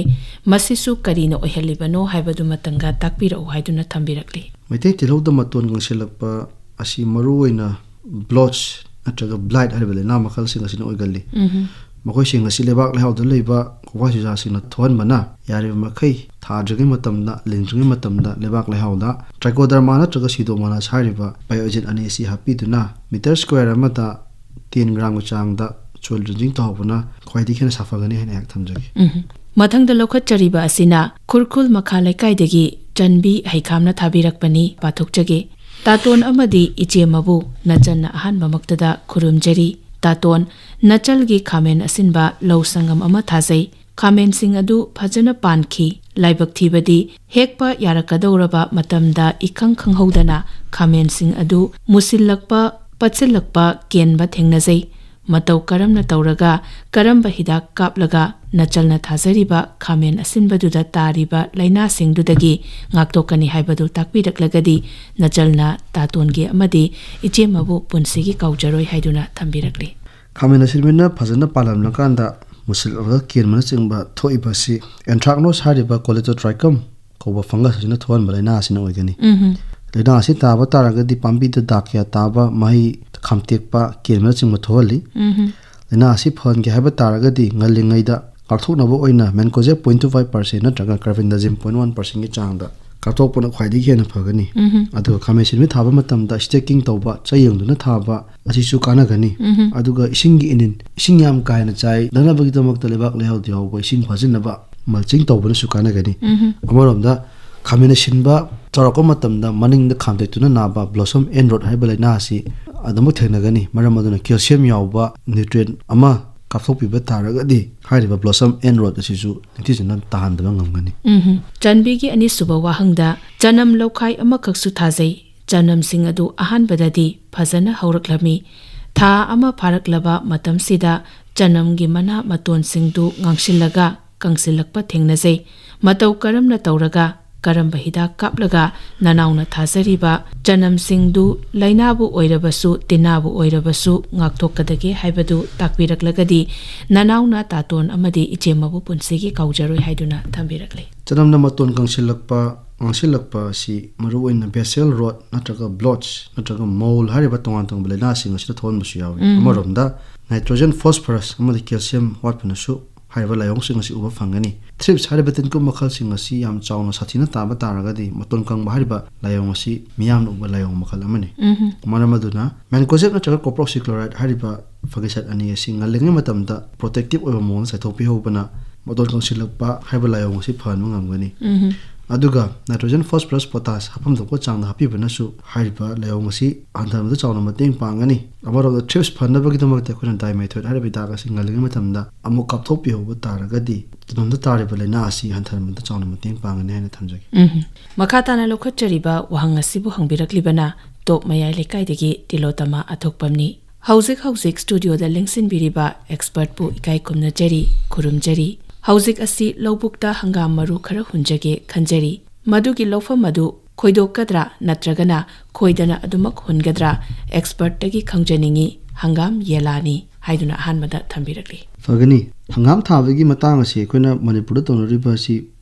ꯃꯁꯤꯁꯨ ꯀꯔꯤꯅ ꯑꯣꯏꯍꯜꯂꯤꯕꯅꯣ ꯍꯥꯏꯕꯗꯨꯃꯇꯪꯒ ꯇꯥꯛꯄꯤꯔꯛꯎ ꯍꯥꯏꯗꯨꯅ ꯊꯝꯕꯤꯔꯛꯂꯤ꯫ ꯃꯩꯇꯩ ꯇꯤꯜꯍꯧꯗ ꯃꯇꯣꯟ ꯉꯥꯡꯁꯤꯜꯂꯛꯄ ꯑꯁꯤ ꯃꯔꯨꯑꯣꯏꯅ blotch ꯅꯠꯇ꯭ꯔꯒ blight ꯍꯥꯏꯔꯤꯕ ꯂꯥꯏꯅꯥ ꯃꯈꯜꯁꯤꯡ ꯑꯁꯤꯅ ꯑꯣꯏꯒꯜꯂꯤ꯫ ꯎꯝꯍꯨꯝ꯫ ꯃꯈꯣꯏꯁꯤꯡ ꯑꯁꯤ ꯂꯩꯕꯥꯛ ꯂꯩꯍꯥꯎꯗ ꯂꯩꯕ ꯀꯣꯐꯥꯏ ꯆꯨꯖꯥꯛꯁꯤꯡꯅ ꯊꯣꯛꯍꯟꯕꯅ ꯌꯥꯔꯤꯕ ꯃꯈꯩ ꯊꯥꯗ꯭ꯔꯤꯉꯩ ꯃꯇꯝꯗ, ꯂꯤꯡꯗ꯭ꯔꯤꯉꯩ ꯃꯇꯝꯗ ꯂꯩꯕꯥꯛ ꯂꯩꯍꯥꯎꯗ trichoderma ꯅꯠꯇ꯭ꯔꯒ pseudomonas ꯍꯥꯏꯔꯤꯕ bio agent ꯑꯅꯤ ꯑꯁꯤ ꯍꯥꯞꯄꯤꯗꯨꯅ meter square ꯑꯃꯗ ten gramꯒꯤ ꯆꯥꯡꯗ soil drenching ꯇꯧꯍꯧꯕꯅ ꯈ꯭ꯋꯥꯏꯗꯒꯤ ꯍꯦꯟꯅ ꯁꯥꯐꯒꯅꯤ ꯍꯥꯏꯅ ꯑꯩꯍꯥꯛ ꯊꯝꯖꯒꯦ꯫ ꯎꯝꯍꯨꯝ꯫ ꯃꯊꯪꯗ ꯂꯧꯈꯠꯆꯔꯤꯕ ꯑꯁꯤꯅ ꯈꯨꯔꯈꯨꯜ ꯃꯈꯥ ꯂꯩꯀꯥꯏꯗꯒꯤ ꯆꯟꯕꯤ ꯍꯩꯈꯥꯝꯅ ꯊꯥꯕꯤꯔꯛꯄꯅꯤ, ꯄꯥꯊꯣꯛꯆꯒꯦ꯫ ꯇꯥꯇꯣꯟ ꯑꯃꯗꯤ ꯏꯆꯦꯃꯕꯨ ꯅꯆꯟꯅ ꯑꯍꯥꯟꯕꯃꯛꯇꯗ ꯈꯨꯔꯨꯝꯖꯔꯤ꯫ ꯇꯥꯇꯣꯟ, ꯅꯆꯜꯒꯤ ꯈꯥꯃꯦꯟ ꯑꯁꯤꯟꯕ ꯂꯧ ꯁꯪꯒꯝ ꯑꯃ ꯊꯥꯖꯩ꯫ ꯈꯥꯃꯦꯟꯁꯤꯡ ꯑꯗꯨ ꯐꯖꯅ ꯄꯥꯟꯈꯤ꯫ ꯂꯥꯏꯕꯛ ꯊꯤꯕꯗꯤ ꯍꯦꯛꯄ ꯌꯥꯔꯛꯀꯗꯧꯔꯕ ꯃꯇꯝꯗ ꯏꯈꯪ ꯈꯪꯍꯧꯗꯅ ꯈꯥꯃꯦꯟꯁꯤꯡ ꯑꯗꯨ ꯃꯨꯁꯤꯜꯂꯛꯄ, ꯄꯠꯁꯤꯜꯂꯛꯄ ꯀꯦꯟꯕ ꯊꯦꯡꯅꯖꯩ꯫ ꯃꯇꯧ ꯀꯔꯝꯅ ꯇꯧꯔꯒ, ꯀꯔꯝꯕ ꯍꯤꯗꯥꯛ ꯀꯥꯞꯂꯒ ꯅꯆꯜꯅ ꯊꯥꯖꯔꯤꯕ ꯈꯥꯃꯦꯟ ꯑꯁꯤꯟꯕꯗꯨꯗ ꯇꯥꯔꯤꯕ ꯂꯥꯏꯅꯥꯁꯤꯡꯗꯨꯗꯒꯤ ꯉꯥꯛꯊꯣꯛꯀꯅꯤ ꯍꯥꯏꯕꯗꯨ ꯇꯥꯛꯄꯤꯔꯛꯂꯒꯗꯤ ꯅꯆꯜꯅ ꯇꯥꯇꯣꯟꯒꯤ ꯑꯃꯗꯤ ꯏꯆꯦꯃꯕꯨ ꯄꯨꯟꯁꯤꯒꯤ ꯀꯥꯎꯖꯔꯣꯏ ꯍꯥꯏꯗꯨꯅ ꯊꯝꯕꯤꯔꯛꯂꯤ꯫ ꯈꯥꯃꯦꯟ ꯑꯁꯤꯟꯕꯅ ꯐꯖꯅ ꯄꯥꯜꯂꯝꯂꯀꯥꯟꯗ ꯃꯨꯁꯤꯜꯂꯛꯂꯒ ꯀꯦꯟꯕꯅꯆꯤꯡꯕ ꯊꯣꯛꯏꯕ ꯑꯁꯤ anthracnose ꯍꯥꯏꯔꯤꯕ Colletotrichum ꯀꯧꯕ fungus ꯑꯁꯤꯅ ꯊꯣꯛꯍꯟꯕ ꯂꯥꯏꯅꯥ ꯑꯁꯤꯅ ꯑꯣꯏꯒꯅꯤ꯫ ꯎꯝꯍꯨꯝ꯫ ꯂꯥꯏꯅꯥ ꯑꯁꯤ ꯇꯥꯕ ꯇꯥꯔꯒꯗꯤ ꯄꯥꯝꯕꯤꯗ ꯗꯥꯛ ꯀꯌꯥ ꯇꯥꯕ, ꯃꯍꯩ ꯈꯥꯝꯇꯦꯛꯄ, ꯀꯦꯟꯕꯅꯆꯤꯡꯕ ꯊꯣꯛꯍꯜꯂꯤ꯫ ꯎꯝ꯫ ꯂꯥꯏꯅꯥ ꯑꯁꯤ ꯐꯍꯟꯒꯦ ꯍꯥꯏꯕ ꯇꯥꯔꯒꯗꯤ ꯉꯜꯂꯤꯉꯩꯗ ꯀꯥꯞꯊꯣꯛꯅꯕ ꯑꯣꯏꯅ ꯃꯦꯟꯀꯣꯖꯦꯞ ꯄꯣꯏꯟ ꯇꯨ ꯐꯥꯏꯚ ꯄꯥꯔꯁꯦꯟ ꯅꯠꯇ꯭ꯔꯒ ꯀꯥꯔꯕꯦꯟꯗꯥꯖꯤꯝ ꯄꯣꯏꯟ ꯋꯥꯟ ꯄꯥꯔꯁꯦꯟꯒꯤ ꯆꯥꯡꯗ ꯀꯥꯞꯊꯣꯛꯄꯅ ꯈ꯭ꯋꯥꯏꯗꯒꯤ ꯍꯦꯟꯅ ꯐꯒꯅꯤ꯫ ꯎꯝ꯫ ꯑꯗꯨꯒ ꯈꯥꯃꯦꯟ ꯑꯁꯤꯟꯕꯤ ꯊꯥꯕ ꯃꯇꯝꯗ ꯁ꯭ꯇꯦꯀꯤꯡ ꯇꯧꯕ, ꯆꯩ ꯌꯦꯡꯗꯨꯅ ꯊꯥꯕ ꯑꯁꯤꯁꯨ ꯀꯥꯟꯅꯒꯅꯤ꯫ ꯎꯝ꯫ ꯑꯗꯨꯒ ꯏꯁꯤꯡꯒꯤ ꯏꯅꯤꯟ, ꯏꯁꯤꯡ ꯌꯥꯝ ꯀꯥ ꯍꯦꯟꯅ ꯆꯥꯏꯗꯅꯕꯒꯤꯗꯃꯛꯇ ꯂꯩꯕꯥꯛ ꯂꯩꯍꯥꯎꯗ ꯌꯥꯎꯕ ꯏꯁꯤꯡ ꯐꯥꯖꯤꯟꯅꯕ, ꯃꯜꯆꯤꯡ ꯇꯧꯕꯅꯁꯨ ꯀꯥꯟꯅꯒꯅꯤ꯫ ꯎꯝ꯫ ꯑꯃꯔꯣꯝꯗ ꯈꯥꯃꯦꯟ ꯑꯁꯤꯟꯕ ꯆꯥꯎꯔꯛꯄ ꯃꯇꯝꯗ ꯃꯅꯤꯡꯗ ꯈꯥꯝꯇꯦꯛꯇꯨꯅ ꯅꯥꯕ ꯕ꯭ꯂꯣꯁꯝ ꯑꯦꯟ ꯔꯣꯠ ꯍꯥꯏꯕ ꯂꯥꯏꯅꯥ ꯑꯁꯤ ꯑꯗꯨꯃꯛ ꯊꯦꯡꯅꯒꯅꯤ꯫ ꯃꯔꯝ ꯑꯗꯨꯅ ꯀꯦꯜꯁꯤꯌꯝ ꯌꯥꯎꯕ ꯅ꯭ꯌꯨꯇ꯭ꯔꯤꯌꯦꯟ ꯑꯃ ꯀꯥꯞꯊꯣꯛꯄꯤꯕ ꯇꯥꯔꯒꯗꯤ ꯍꯥꯏꯔꯤꯕ ꯕ꯭ꯂꯣꯁꯝ ꯑꯦꯟ ꯔꯣꯠ ꯑꯁꯤꯁꯨ ꯅꯤꯡꯊꯤꯖꯅ ꯇꯥꯍꯟꯗꯕ ꯉꯝꯒꯅꯤ꯫ ꯎꯝ꯫ ꯆꯥꯟꯕꯤꯒꯤ ꯑꯅꯤꯁꯨꯕ ꯋꯥꯍꯪꯗ ꯆꯅꯝ ꯂꯧꯈꯥꯏ ꯑꯃꯈꯛꯁꯨ ꯊꯥꯖꯩ꯫ ꯆꯅꯝꯁꯤꯡ ꯑꯗꯨ ꯑꯍꯥꯟꯕꯗꯗꯤ ꯐꯖꯅ ꯍꯧꯔꯛꯂꯝꯃꯤ꯫ ꯊꯥ ꯑꯃ ꯐꯥꯔꯛꯂꯕ ꯃꯇꯝꯁꯤꯗ ꯆꯅꯝꯒꯤ ꯃꯅꯥ ꯃꯇꯣꯟꯁꯤꯡꯗꯨ ꯉꯥꯡꯁꯤꯜꯂꯒ ꯀꯪꯁꯤꯜꯂꯛꯄ ꯊꯦꯡꯅꯖꯩ꯫ ꯃꯇꯧ ꯀꯔꯝꯅ ꯇꯧꯔꯒ, ꯀꯔꯝꯕ ꯍꯤꯗꯥꯛ ꯀꯥꯞꯂꯒ ꯅꯅꯥꯎꯅ ꯊꯥꯖꯔꯤꯕ ꯆꯅꯝꯁꯤꯡꯗꯨ ꯂꯥꯏꯅꯥꯕꯨ ꯑꯣꯏꯔꯕꯁꯨ, ꯇꯤꯟꯅꯥꯕꯨ ꯑꯣꯏꯔꯕꯁꯨ ꯉꯥꯛꯊꯣꯛꯀꯗꯒꯦ ꯍꯥꯏꯕꯗꯨ ꯇꯥꯛꯄꯤꯔꯛꯂꯒꯗꯤ ꯅꯅꯥꯎꯅ ꯇꯥꯇꯣꯟ ꯑꯃꯗꯤ ꯏꯆꯦꯃꯕꯨ ꯄꯨꯟꯁꯤꯒꯤ ꯀꯥꯎꯖꯔꯣꯏ ꯍꯥꯏꯗꯨꯅ ꯊꯝꯕꯤꯔꯛꯂꯤ꯫ ꯆꯅꯝꯅ ꯃꯇꯣꯟ ꯀꯪꯁꯤꯜꯂꯛꯄ, ꯉꯥꯡꯁꯤꯜꯂꯛꯄ ꯑꯁꯤ ꯃꯔꯨꯑꯣꯏꯅ ꯕꯦꯁꯦꯜ ꯔꯣꯠ ꯅꯠꯇ꯭ꯔꯒ ꯕ꯭ꯂꯣꯠꯁ ꯅꯠꯇ꯭ꯔꯒ ꯃꯣꯜ ꯍꯥꯏꯔꯤꯕ ꯇꯣꯉꯥꯟ ꯇꯣꯉꯥꯟꯕ ꯂꯥꯏꯅꯥꯁꯤꯡ ꯑꯁꯤꯗ ꯊꯣꯛꯍꯟꯕꯁꯨ ꯌꯥꯎꯏ꯫ ꯎꯝ꯫ ꯑꯃꯔꯣꯝꯗ ꯅꯥꯏꯇ꯭ꯔꯣꯖꯦꯟ, ꯐꯣꯁꯐꯔꯁ ꯑꯃꯗꯤ ꯀꯦꯜꯁꯤꯌꯝ ꯋꯥꯠꯄꯅꯁꯨ ꯍꯥꯏꯔꯤꯕ ꯂꯥꯏꯑꯣꯡꯁꯤꯡ ꯑꯁꯤ ꯎꯕ ꯐꯪꯒꯅꯤ꯫ ꯊ꯭ꯔꯤꯞꯁ ꯍꯥꯏꯔꯤꯕ ꯇꯤꯟꯀꯨꯝ ꯃꯈꯜꯁꯤꯡ ꯑꯁꯤ ꯌꯥꯝ ꯆꯥꯎꯅ ꯁꯥꯊꯤꯅ ꯇꯥꯕ ꯇꯥꯔꯒꯗꯤ ꯃꯇꯣꯟ ꯀꯪꯕ ꯍꯥꯏꯔꯤꯕ ꯂꯥꯏꯑꯣꯡ ꯑꯁꯤ ꯃꯤꯌꯥꯝꯅ ꯎꯕ ꯂꯥꯏꯑꯣꯡ ꯃꯈꯜ ꯑꯃꯅꯤ꯫ ꯎꯝ꯫ ꯃꯔꯝ ꯑꯗꯨꯅ ꯃꯦꯟꯀꯣꯖꯦꯞ ꯅꯠꯇ꯭ꯔꯒ ꯀꯣꯄ꯭ꯔꯣꯛꯁꯤꯀ꯭ꯂꯣꯔꯥꯏꯗ ꯍꯥꯏꯔꯤꯕ ꯐꯪꯒꯤꯁꯥꯏꯗ ꯑꯅꯤ ꯑꯁꯤ ꯉꯜꯂꯤꯉꯩ ꯃꯇꯝꯗ ꯄ꯭ꯔꯣꯇꯦꯛꯇꯤꯚ ꯑꯣꯏꯕ ꯃꯑꯣꯡꯗ ꯆꯥꯏꯊꯣꯛꯄꯤꯍꯧꯕꯅ ꯃꯇꯣꯟ ꯀꯪꯁꯤꯜꯂꯛꯄ ꯍꯥꯏꯕ ꯂꯥꯏꯑꯣꯡ ꯑꯁꯤ ꯐꯍꯟꯕ ꯉꯝꯒꯅꯤ꯫ ꯎꯝ꯫ ꯑꯗꯨꯒ ꯅꯥꯏꯇ꯭ꯔꯣꯖꯦꯟ, ꯐꯣꯁꯐꯔꯁ, ꯄꯣꯇꯥꯁ ꯍꯥꯞꯐꯝ ꯊꯣꯛꯄ ꯆꯥꯡꯗ ꯍꯥꯞꯄꯤꯕꯅꯁꯨ ꯍꯥꯏꯔꯤꯕ ꯂꯥꯏꯑꯣꯡ ꯑꯁꯤ ꯍꯟꯊꯍꯟꯕꯗ ꯆꯥꯎꯅ ꯃꯇꯦꯡ ꯄꯥꯡꯒꯅꯤ꯫ ꯑꯃꯔꯣꯝꯗ ꯊ꯭ꯔꯤꯞꯁ ꯐꯅꯕꯒꯤꯗꯃꯛꯇ ꯑꯩꯈꯣꯏꯅ ꯗꯥꯏꯃꯦꯊꯣꯏꯗ ꯍꯥꯏꯔꯤꯕ ꯍꯤꯗꯥꯛ ꯑꯁꯤ ꯉꯜꯂꯤꯉꯩ ꯃꯇꯝꯗ ꯑꯃꯨꯛ ꯀꯥꯞꯊꯣꯛꯄꯤꯍꯧꯕ ꯇꯥꯔꯒꯗꯤ ꯆꯅꯝꯗ ꯇꯥꯔꯤꯕ ꯂꯥꯏꯅꯥ ꯑꯁꯤ ꯍꯟꯊꯍꯟꯕꯗ ꯆꯥꯎꯅ ꯃꯇꯦꯡ ꯄꯥꯡꯒꯅꯤ ꯍꯥꯏꯅ ꯊꯝꯖꯒꯦ꯫ ꯎꯝ꯫ ꯃꯈꯥ ꯇꯥꯅ ꯂꯧꯈꯠꯆꯔꯤꯕ ꯋꯥꯍꯪ ꯑꯁꯤꯕꯨ ꯍꯪꯕꯤꯔꯛꯂꯤꯕꯅ ꯇꯣꯞ ꯃꯌꯥꯏ ꯂꯩꯀꯥꯏꯗꯒꯤ ꯇꯤꯂꯣꯇꯃꯥ ꯑꯊꯣꯛꯄꯝꯅꯤ꯫ ꯍꯧꯖꯤꯛ ꯍꯧꯖꯤꯛ ꯁ꯭ꯇꯨꯗꯤꯑꯣꯗ ꯂꯦꯡꯁꯤꯟꯕꯤꯔꯤꯕ ꯑꯦꯛꯁꯄꯔꯠꯄꯨ ꯏꯀꯥꯏ ꯈꯨꯝꯅꯖꯔꯤ, ꯈꯨꯔꯨꯝꯖꯔꯤ꯫ ꯍꯧꯖꯤꯛ ꯑꯁꯤ ꯂꯧꯕꯨꯛꯇ ꯍꯪꯒꯥꯝ ꯃꯔꯨ ꯈꯔ ꯍꯨꯟꯖꯒꯦ ꯈꯟꯖꯔꯤ꯫ ꯃꯗꯨꯒꯤ ꯂꯧꯐꯝ ꯑꯗꯨ ꯈꯣꯏꯗꯣꯛꯀꯗ꯭ꯔꯥ ꯅꯠꯇ꯭ꯔꯒꯅ ꯈꯣꯏꯗꯅ ꯑꯗꯨꯃꯛ ꯍꯨꯟꯒꯗ꯭ꯔꯥ? ꯑꯦꯛꯁꯄꯔꯠꯇꯒꯤ ꯈꯪꯖꯅꯤꯡꯏ, ꯍꯪꯒꯥꯝ ꯌꯦꯂꯥꯅꯤ ꯍꯥꯏꯗꯨꯅ ꯑꯍꯥꯟꯕꯗ ꯊꯝꯕꯤꯔꯛꯂꯤ꯫ ꯐꯒꯅꯤ꯫ ꯍꯪꯒꯥꯝ ꯊꯥꯕꯒꯤ ꯃꯇꯥꯡ ꯑꯁꯤ ꯑꯩꯈꯣꯏꯅ ꯃꯅꯤꯄꯨꯔꯗ ꯇꯧꯅꯔꯤꯕ ꯑꯁꯤ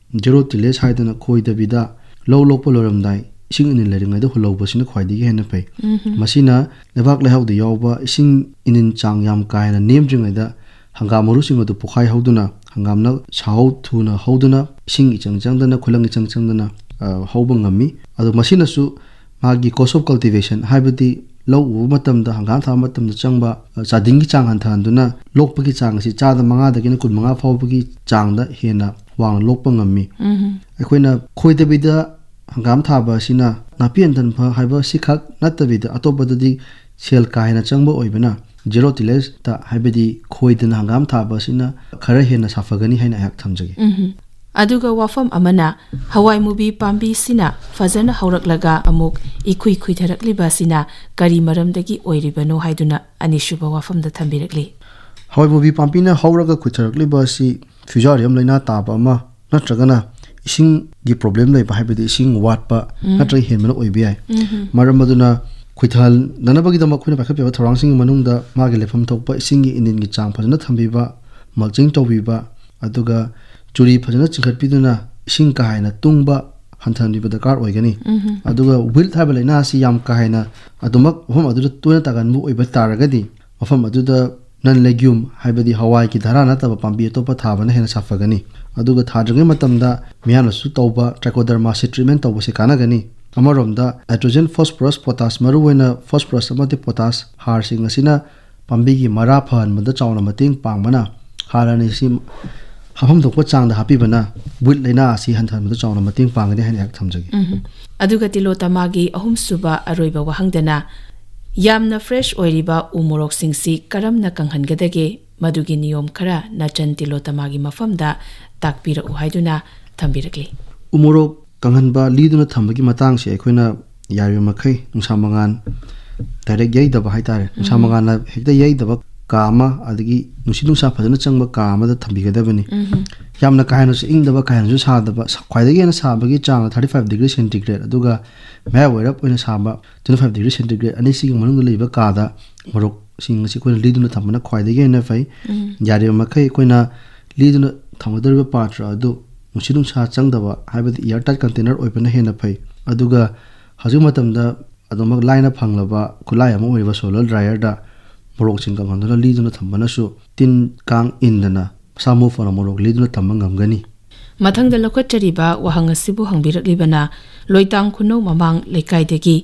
ꯖꯦꯔꯣ ꯇꯤꯂꯦꯖ ꯍꯥꯏꯗꯅ ꯈꯣꯏꯗꯕꯤꯗ ꯂꯧ ꯂꯣꯛꯄ ꯂꯣꯏꯔꯝꯗꯥꯏ ꯏꯁꯤꯡ ꯏꯅꯤꯜ ꯂꯩꯔꯤꯉꯩꯗ ꯍꯨꯜꯍꯧꯕꯁꯤꯅ ꯈ꯭ꯋꯥꯏꯗꯒꯤ ꯍꯦꯟꯅ ꯐꯩ꯫ ꯃꯁꯤꯅ ꯂꯩꯕꯥꯛ ꯂꯩꯍꯥꯎꯗ ꯌꯥꯎꯕ ꯏꯁꯤꯡ ꯏꯅꯤꯜ ꯆꯥꯡ ꯌꯥꯝ ꯀꯥ ꯍꯦꯟꯅ ꯅꯦꯝꯗ꯭ꯔꯤꯉꯩꯗ ꯍꯪꯒꯥꯝ ꯃꯔꯨꯁꯤꯡ ꯑꯗꯨ ꯄꯣꯛꯈꯥꯏ ꯍꯧꯗꯨꯅ, ꯍꯪꯒꯥꯝꯅ ꯁꯥꯍꯧ ꯊꯨꯅ ꯍꯧꯗꯨꯅ, ꯏꯁꯤꯡ ꯏꯆꯪ ꯆꯪꯗꯅ, ꯈꯨꯂꯪ ꯏꯆꯪ ꯆꯪꯗꯅ, ꯑ, ꯍꯧꯕ ꯉꯝꯃꯤ꯫ ꯑꯗꯣ ꯃꯁꯤꯅꯁꯨ ꯃꯥꯒꯤ cost of cultivation, ꯍꯥꯏꯕꯗꯤ ꯂꯧ ꯎꯕ ꯃꯇꯝꯗ, ꯍꯪꯒꯥꯝ ꯊꯥꯕ ꯃꯇꯝꯗ ꯆꯪꯕ, ꯑ, ꯆꯥꯗꯤꯡꯒꯤ ꯆꯥꯡ ꯍꯟꯊꯍꯟꯗꯨꯅ, ꯂꯣꯛꯄꯒꯤ ꯆꯥꯡ ꯑꯁꯤ ꯆꯥꯗ ꯃꯉꯥꯗꯒꯤꯅ ꯀꯨꯟꯃꯉꯥ ꯐꯥꯎꯕꯒꯤ ꯆꯥꯡꯗ ꯍꯦꯟꯅ ꯋꯥꯡꯅ ꯂꯣꯛꯄ ꯉꯝꯃꯤ꯫ ꯑꯩꯈꯣꯏꯅ ꯈꯣꯏꯗꯕꯤꯗ ꯍꯪꯒꯥꯝ ꯊꯥꯕ ꯑꯁꯤꯅ ꯅꯥꯄꯤ ꯍꯟꯊꯟꯕ ꯍꯥꯏꯕ ꯑꯁꯤꯈꯛ ꯅꯠꯇꯕꯤꯗ, ꯑꯇꯣꯞꯄꯗꯗꯤ ꯁꯦꯜ ꯀꯥ ꯍꯦꯟꯅ ꯆꯪꯕ ꯑꯣꯏꯕꯅ, zero tillage ꯇ, ꯍꯥꯏꯕꯗꯤ ꯈꯣꯏꯗꯅ ꯍꯪꯒꯥꯝ ꯊꯥꯕ ꯑꯁꯤꯅ ꯈꯔ ꯍꯦꯟꯅ ꯁꯥꯐꯒꯅꯤ ꯍꯥꯏꯅ ꯑꯩꯍꯥꯛ ꯊꯝꯖꯒꯦ꯫ ꯑꯗꯨꯒ ꯋꯥꯐꯝ ꯑꯃꯅ, ꯍꯋꯥꯏ ꯃꯨꯕꯤ ꯄꯥꯝꯕꯤꯁꯤꯅ ꯐꯖꯅ ꯍꯧꯔꯛꯂꯒ ꯑꯃꯨꯛ ꯏꯈꯨꯏ ꯈꯨꯏꯊꯔꯛꯂꯤꯕ ꯑꯁꯤꯅ ꯀꯔꯤ ꯃꯔꯝꯗꯒꯤ ꯑꯣꯏꯔꯤꯕꯅꯣ ꯍꯥꯏꯗꯨꯅ ꯑꯅꯤꯁꯨꯕ ꯋꯥꯐꯝꯗ ꯊꯝꯕꯤꯔꯛꯂꯤ꯫ ꯍꯋꯥꯏ ꯃꯨꯕꯤ ꯄꯥꯝꯕꯤꯅ ꯍꯧꯔꯒ ꯈꯨꯏꯊꯔꯛꯂꯤꯕ ꯑꯁꯤ ꯐ꯭ꯌꯨꯖꯥꯔꯤꯌꯝ ꯂꯥꯏꯅꯥ ꯇꯥꯕ ꯑꯃ ꯅꯠꯇ꯭ꯔꯒꯅ ꯏꯁꯤꯡꯒꯤ problem ꯂꯩꯕ, ꯍꯥꯏꯕꯗꯤ ꯏꯁꯤꯡ ꯋꯥꯠꯄ ꯅꯠꯇ꯭ꯔꯒ ꯍꯦꯟꯕꯅ ꯑꯣꯏꯕ ꯌꯥꯏ꯫ ꯃꯔꯝ ꯑꯗꯨꯅ ꯈꯨꯏꯊꯍꯟꯗꯅꯕꯒꯤꯗꯃꯛ ꯑꯩꯈꯣꯏꯅ ꯄꯥꯏꯈꯠꯄꯤꯕ ꯊꯧꯔꯥꯡꯁꯤꯡꯒꯤ ꯃꯅꯨꯡꯗ ꯃꯥꯒꯤ ꯂꯩꯐꯝ ꯊꯣꯛꯄ ꯏꯁꯤꯡꯒꯤ ꯏꯅꯤꯟꯒꯤ ꯆꯥꯡ ꯐꯖꯅ ꯊꯝꯕꯤꯕ, mulching ꯇꯧꯕꯤꯕ, ꯑꯗꯨꯒ ꯆꯨꯔꯤ ꯐꯖꯅ ꯆꯤꯡꯈꯠꯄꯤꯗꯨꯅ ꯏꯁꯤꯡ ꯀꯥ ꯍꯦꯟꯅ ꯇꯨꯡꯕ ꯍꯟꯊꯍꯟꯕꯤꯕ ꯗꯔꯀꯥꯔ ꯑꯣꯏꯒꯅꯤ꯫ ꯑꯗꯨꯒ wilt ꯍꯥꯏꯕ ꯂꯥꯏꯅꯥ ꯑꯁꯤ ꯌꯥꯝ ꯀꯥ ꯍꯦꯟꯅ ꯑꯗꯨꯃꯛ ꯃꯐꯝ ꯑꯗꯨꯗ ꯇꯣꯏꯅ ꯇꯥꯒꯟꯕ ꯑꯣꯏꯕ ꯇꯥꯔꯒꯗꯤ, ꯃꯐꯝ ꯑꯗꯨꯗ non legume, ꯍꯥꯏꯕꯗꯤ ꯍꯋꯥꯏꯒꯤ ꯙꯔꯥ ꯅꯠꯇꯕ ꯄꯥꯝꯕꯤ ꯑꯇꯣꯞꯄ ꯊꯥꯕꯅ ꯍꯦꯟꯅ ꯁꯥꯐꯒꯅꯤ꯫ ꯑꯗꯨꯒ ꯊꯥꯗ꯭ꯔꯤꯉꯩ ꯃꯇꯝꯗ ꯃꯤꯌꯥꯝꯅꯁꯨ ꯇꯧꯕ trichoderma ꯁꯤ treatment ꯇꯧꯕꯁꯤ ꯀꯥꯟꯅꯒꯅꯤ꯫ ꯑꯃꯔꯣꯝꯗ nitrogen, phosphorus, potash, ꯃꯔꯨꯑꯣꯏꯅ phosphorus ꯑꯃꯗꯤ potash ꯍꯥꯔꯁꯤꯡ ꯑꯁꯤꯅ ꯄꯥꯝꯕꯤꯒꯤ ꯃꯔꯥ ꯐꯍꯟꯕꯗ ꯆꯥꯎꯅ ꯃꯇꯦꯡ ꯄꯥꯡꯕꯅ, ꯍꯥꯔ ꯑꯅꯤ ꯑꯁꯤ ꯍꯥꯐꯝ ꯊꯣꯛꯄ ꯆꯥꯡꯗ ꯍꯥꯞꯄꯤꯕꯅ wilt ꯂꯥꯏꯅꯥ ꯑꯁꯤ ꯍꯟꯊꯍꯟꯕꯗ ꯆꯥꯎꯅ ꯃꯇꯦꯡ ꯄꯥꯡꯒꯅꯤ ꯍꯥꯏꯅ ꯑꯩꯍꯥꯛ ꯊꯝꯖꯒꯦ꯫ ꯑꯗꯨꯒ ꯇꯤꯂꯣꯇꯃꯥꯒꯤ ꯑꯍꯨꯝꯁꯨꯕ ꯑꯔꯣꯏꯕ ꯋꯥꯍꯪꯗꯅ, ꯌꯥꯝꯅ fresh ꯑꯣꯏꯔꯤꯕ ꯎ ꯃꯣꯔꯣꯛꯁꯤꯡꯁꯤ ꯀꯔꯝꯅ ꯀꯪꯍꯟꯒꯗꯒꯦ? ꯃꯗꯨꯒꯤ ꯅꯤꯌꯣꯝ ꯈꯔ ꯅꯆꯟ ꯇꯤꯂꯣꯇꯃꯥꯒꯤ ꯃꯐꯝꯗ ꯇꯥꯛꯄꯤꯔꯛꯎ ꯍꯥꯏꯗꯨꯅ ꯊꯝꯕꯤꯔꯛꯂꯤ꯫ ꯎ ꯃꯣꯔꯣꯛ ꯀꯪꯍꯟꯕ, ꯂꯤꯗꯨꯅ ꯊꯝꯕꯒꯤ ꯃꯇꯥꯡꯁꯦ ꯑꯩꯈꯣꯏꯅ ꯌꯥꯔꯤꯕ ꯃꯈꯩ ꯅꯨꯡꯁꯥ ꯃꯉꯥꯜ direct ꯌꯩꯗꯕ ꯍꯥꯏꯇꯥꯔꯦ, ꯅꯨꯡꯁꯥ ꯃꯉꯥꯜꯅ ꯍꯦꯛꯇ ꯌꯩꯗꯕ ꯀꯥ ꯑꯃ, ꯑꯗꯒꯤ ꯅꯨꯡꯁꯤꯠ ꯅꯨꯡꯁꯥ ꯐꯖꯅ ꯆꯪꯕ ꯀꯥ ꯑꯃꯗ ꯊꯝꯕꯤꯒꯗꯕꯅꯤ꯫ ꯌꯥꯝꯅ ꯀꯥ ꯍꯦꯟꯅꯁꯨ ꯏꯪꯗꯕ, ꯀꯥ ꯍꯦꯟꯅꯁꯨ ꯁꯥꯗꯕ, ꯁꯥ-, ꯈ꯭ꯋꯥꯏꯗꯒꯤ ꯍꯦꯟꯅ ꯁꯥꯕꯒꯤ ꯆꯥꯡꯅ thirty five degree centigrade, ꯑꯗꯨꯒ ꯃꯌꯥꯏ ꯑꯣꯏꯔꯞ ꯑꯣꯏꯅ ꯁꯥꯕ twenty five degree centigrade, ꯑꯅꯤꯁꯤꯒꯤ ꯃꯅꯨꯡꯗ ꯂꯩꯕ ꯀꯥꯗ ꯃꯣꯔꯣꯛꯁꯤꯡ ꯑꯁꯤ ꯑꯩꯈꯣꯏꯅ ꯂꯤꯗꯨꯅ ꯊꯝꯕꯅ ꯈ꯭ꯋꯥꯏꯗꯒꯤ ꯍꯦꯟꯅ ꯐꯩ꯫ ꯌꯥꯔꯤꯕ ꯃꯈꯩ ꯑꯩꯈꯣꯏꯅ ꯂꯤꯗꯨꯅ ꯊꯝꯒꯗꯧꯔꯤꯕ ꯄꯥꯇ꯭ꯔ ꯑꯗꯨ ꯅꯨꯡꯁꯤꯠ ꯅꯨꯡꯁꯥ ꯆꯪꯗꯕ, ꯍꯥꯏꯕꯗꯤ air tight container ꯑꯣꯏꯕꯅ ꯍꯦꯟꯅ ꯐꯩ꯫ ꯑꯗꯨꯒ ꯍꯧꯖꯤꯛ ꯃꯇꯝꯗ ꯑꯗꯨꯃꯛ ꯂꯥꯏꯅ ꯐꯪꯂꯕ ꯈꯨꯠꯂꯥꯏ ꯑꯃ ꯑꯣꯏꯔꯤꯕ ꯁꯣꯂꯔ ꯗ꯭ꯔꯥꯏꯌꯔꯗ ꯃꯣꯔꯣꯛꯁꯤꯡ ꯀꯪꯍꯟꯗꯨꯅ ꯂꯤꯗꯨꯅ ꯊꯝꯕꯅꯁꯨ ꯇꯤꯟ ꯀꯥꯡ ꯏꯟꯗꯅ ꯃꯁꯥ ꯃꯎ ꯐꯅ ꯃꯣꯔꯣꯛ ꯂꯤꯗꯨꯅ ꯊꯝꯕ ꯉꯝꯒꯅꯤ꯫ ꯃꯊꯪꯗ ꯂꯧꯈꯠꯆꯔꯤꯕ ꯋꯥꯍꯪ ꯑꯁꯤꯕꯨ ꯍꯪꯕꯤꯔꯛꯂꯤꯕꯅ ꯂꯣꯏꯇꯥꯡ ꯈꯨꯅꯧ ꯃꯃꯥꯡ ꯂꯩꯀꯥꯏꯗꯒꯤ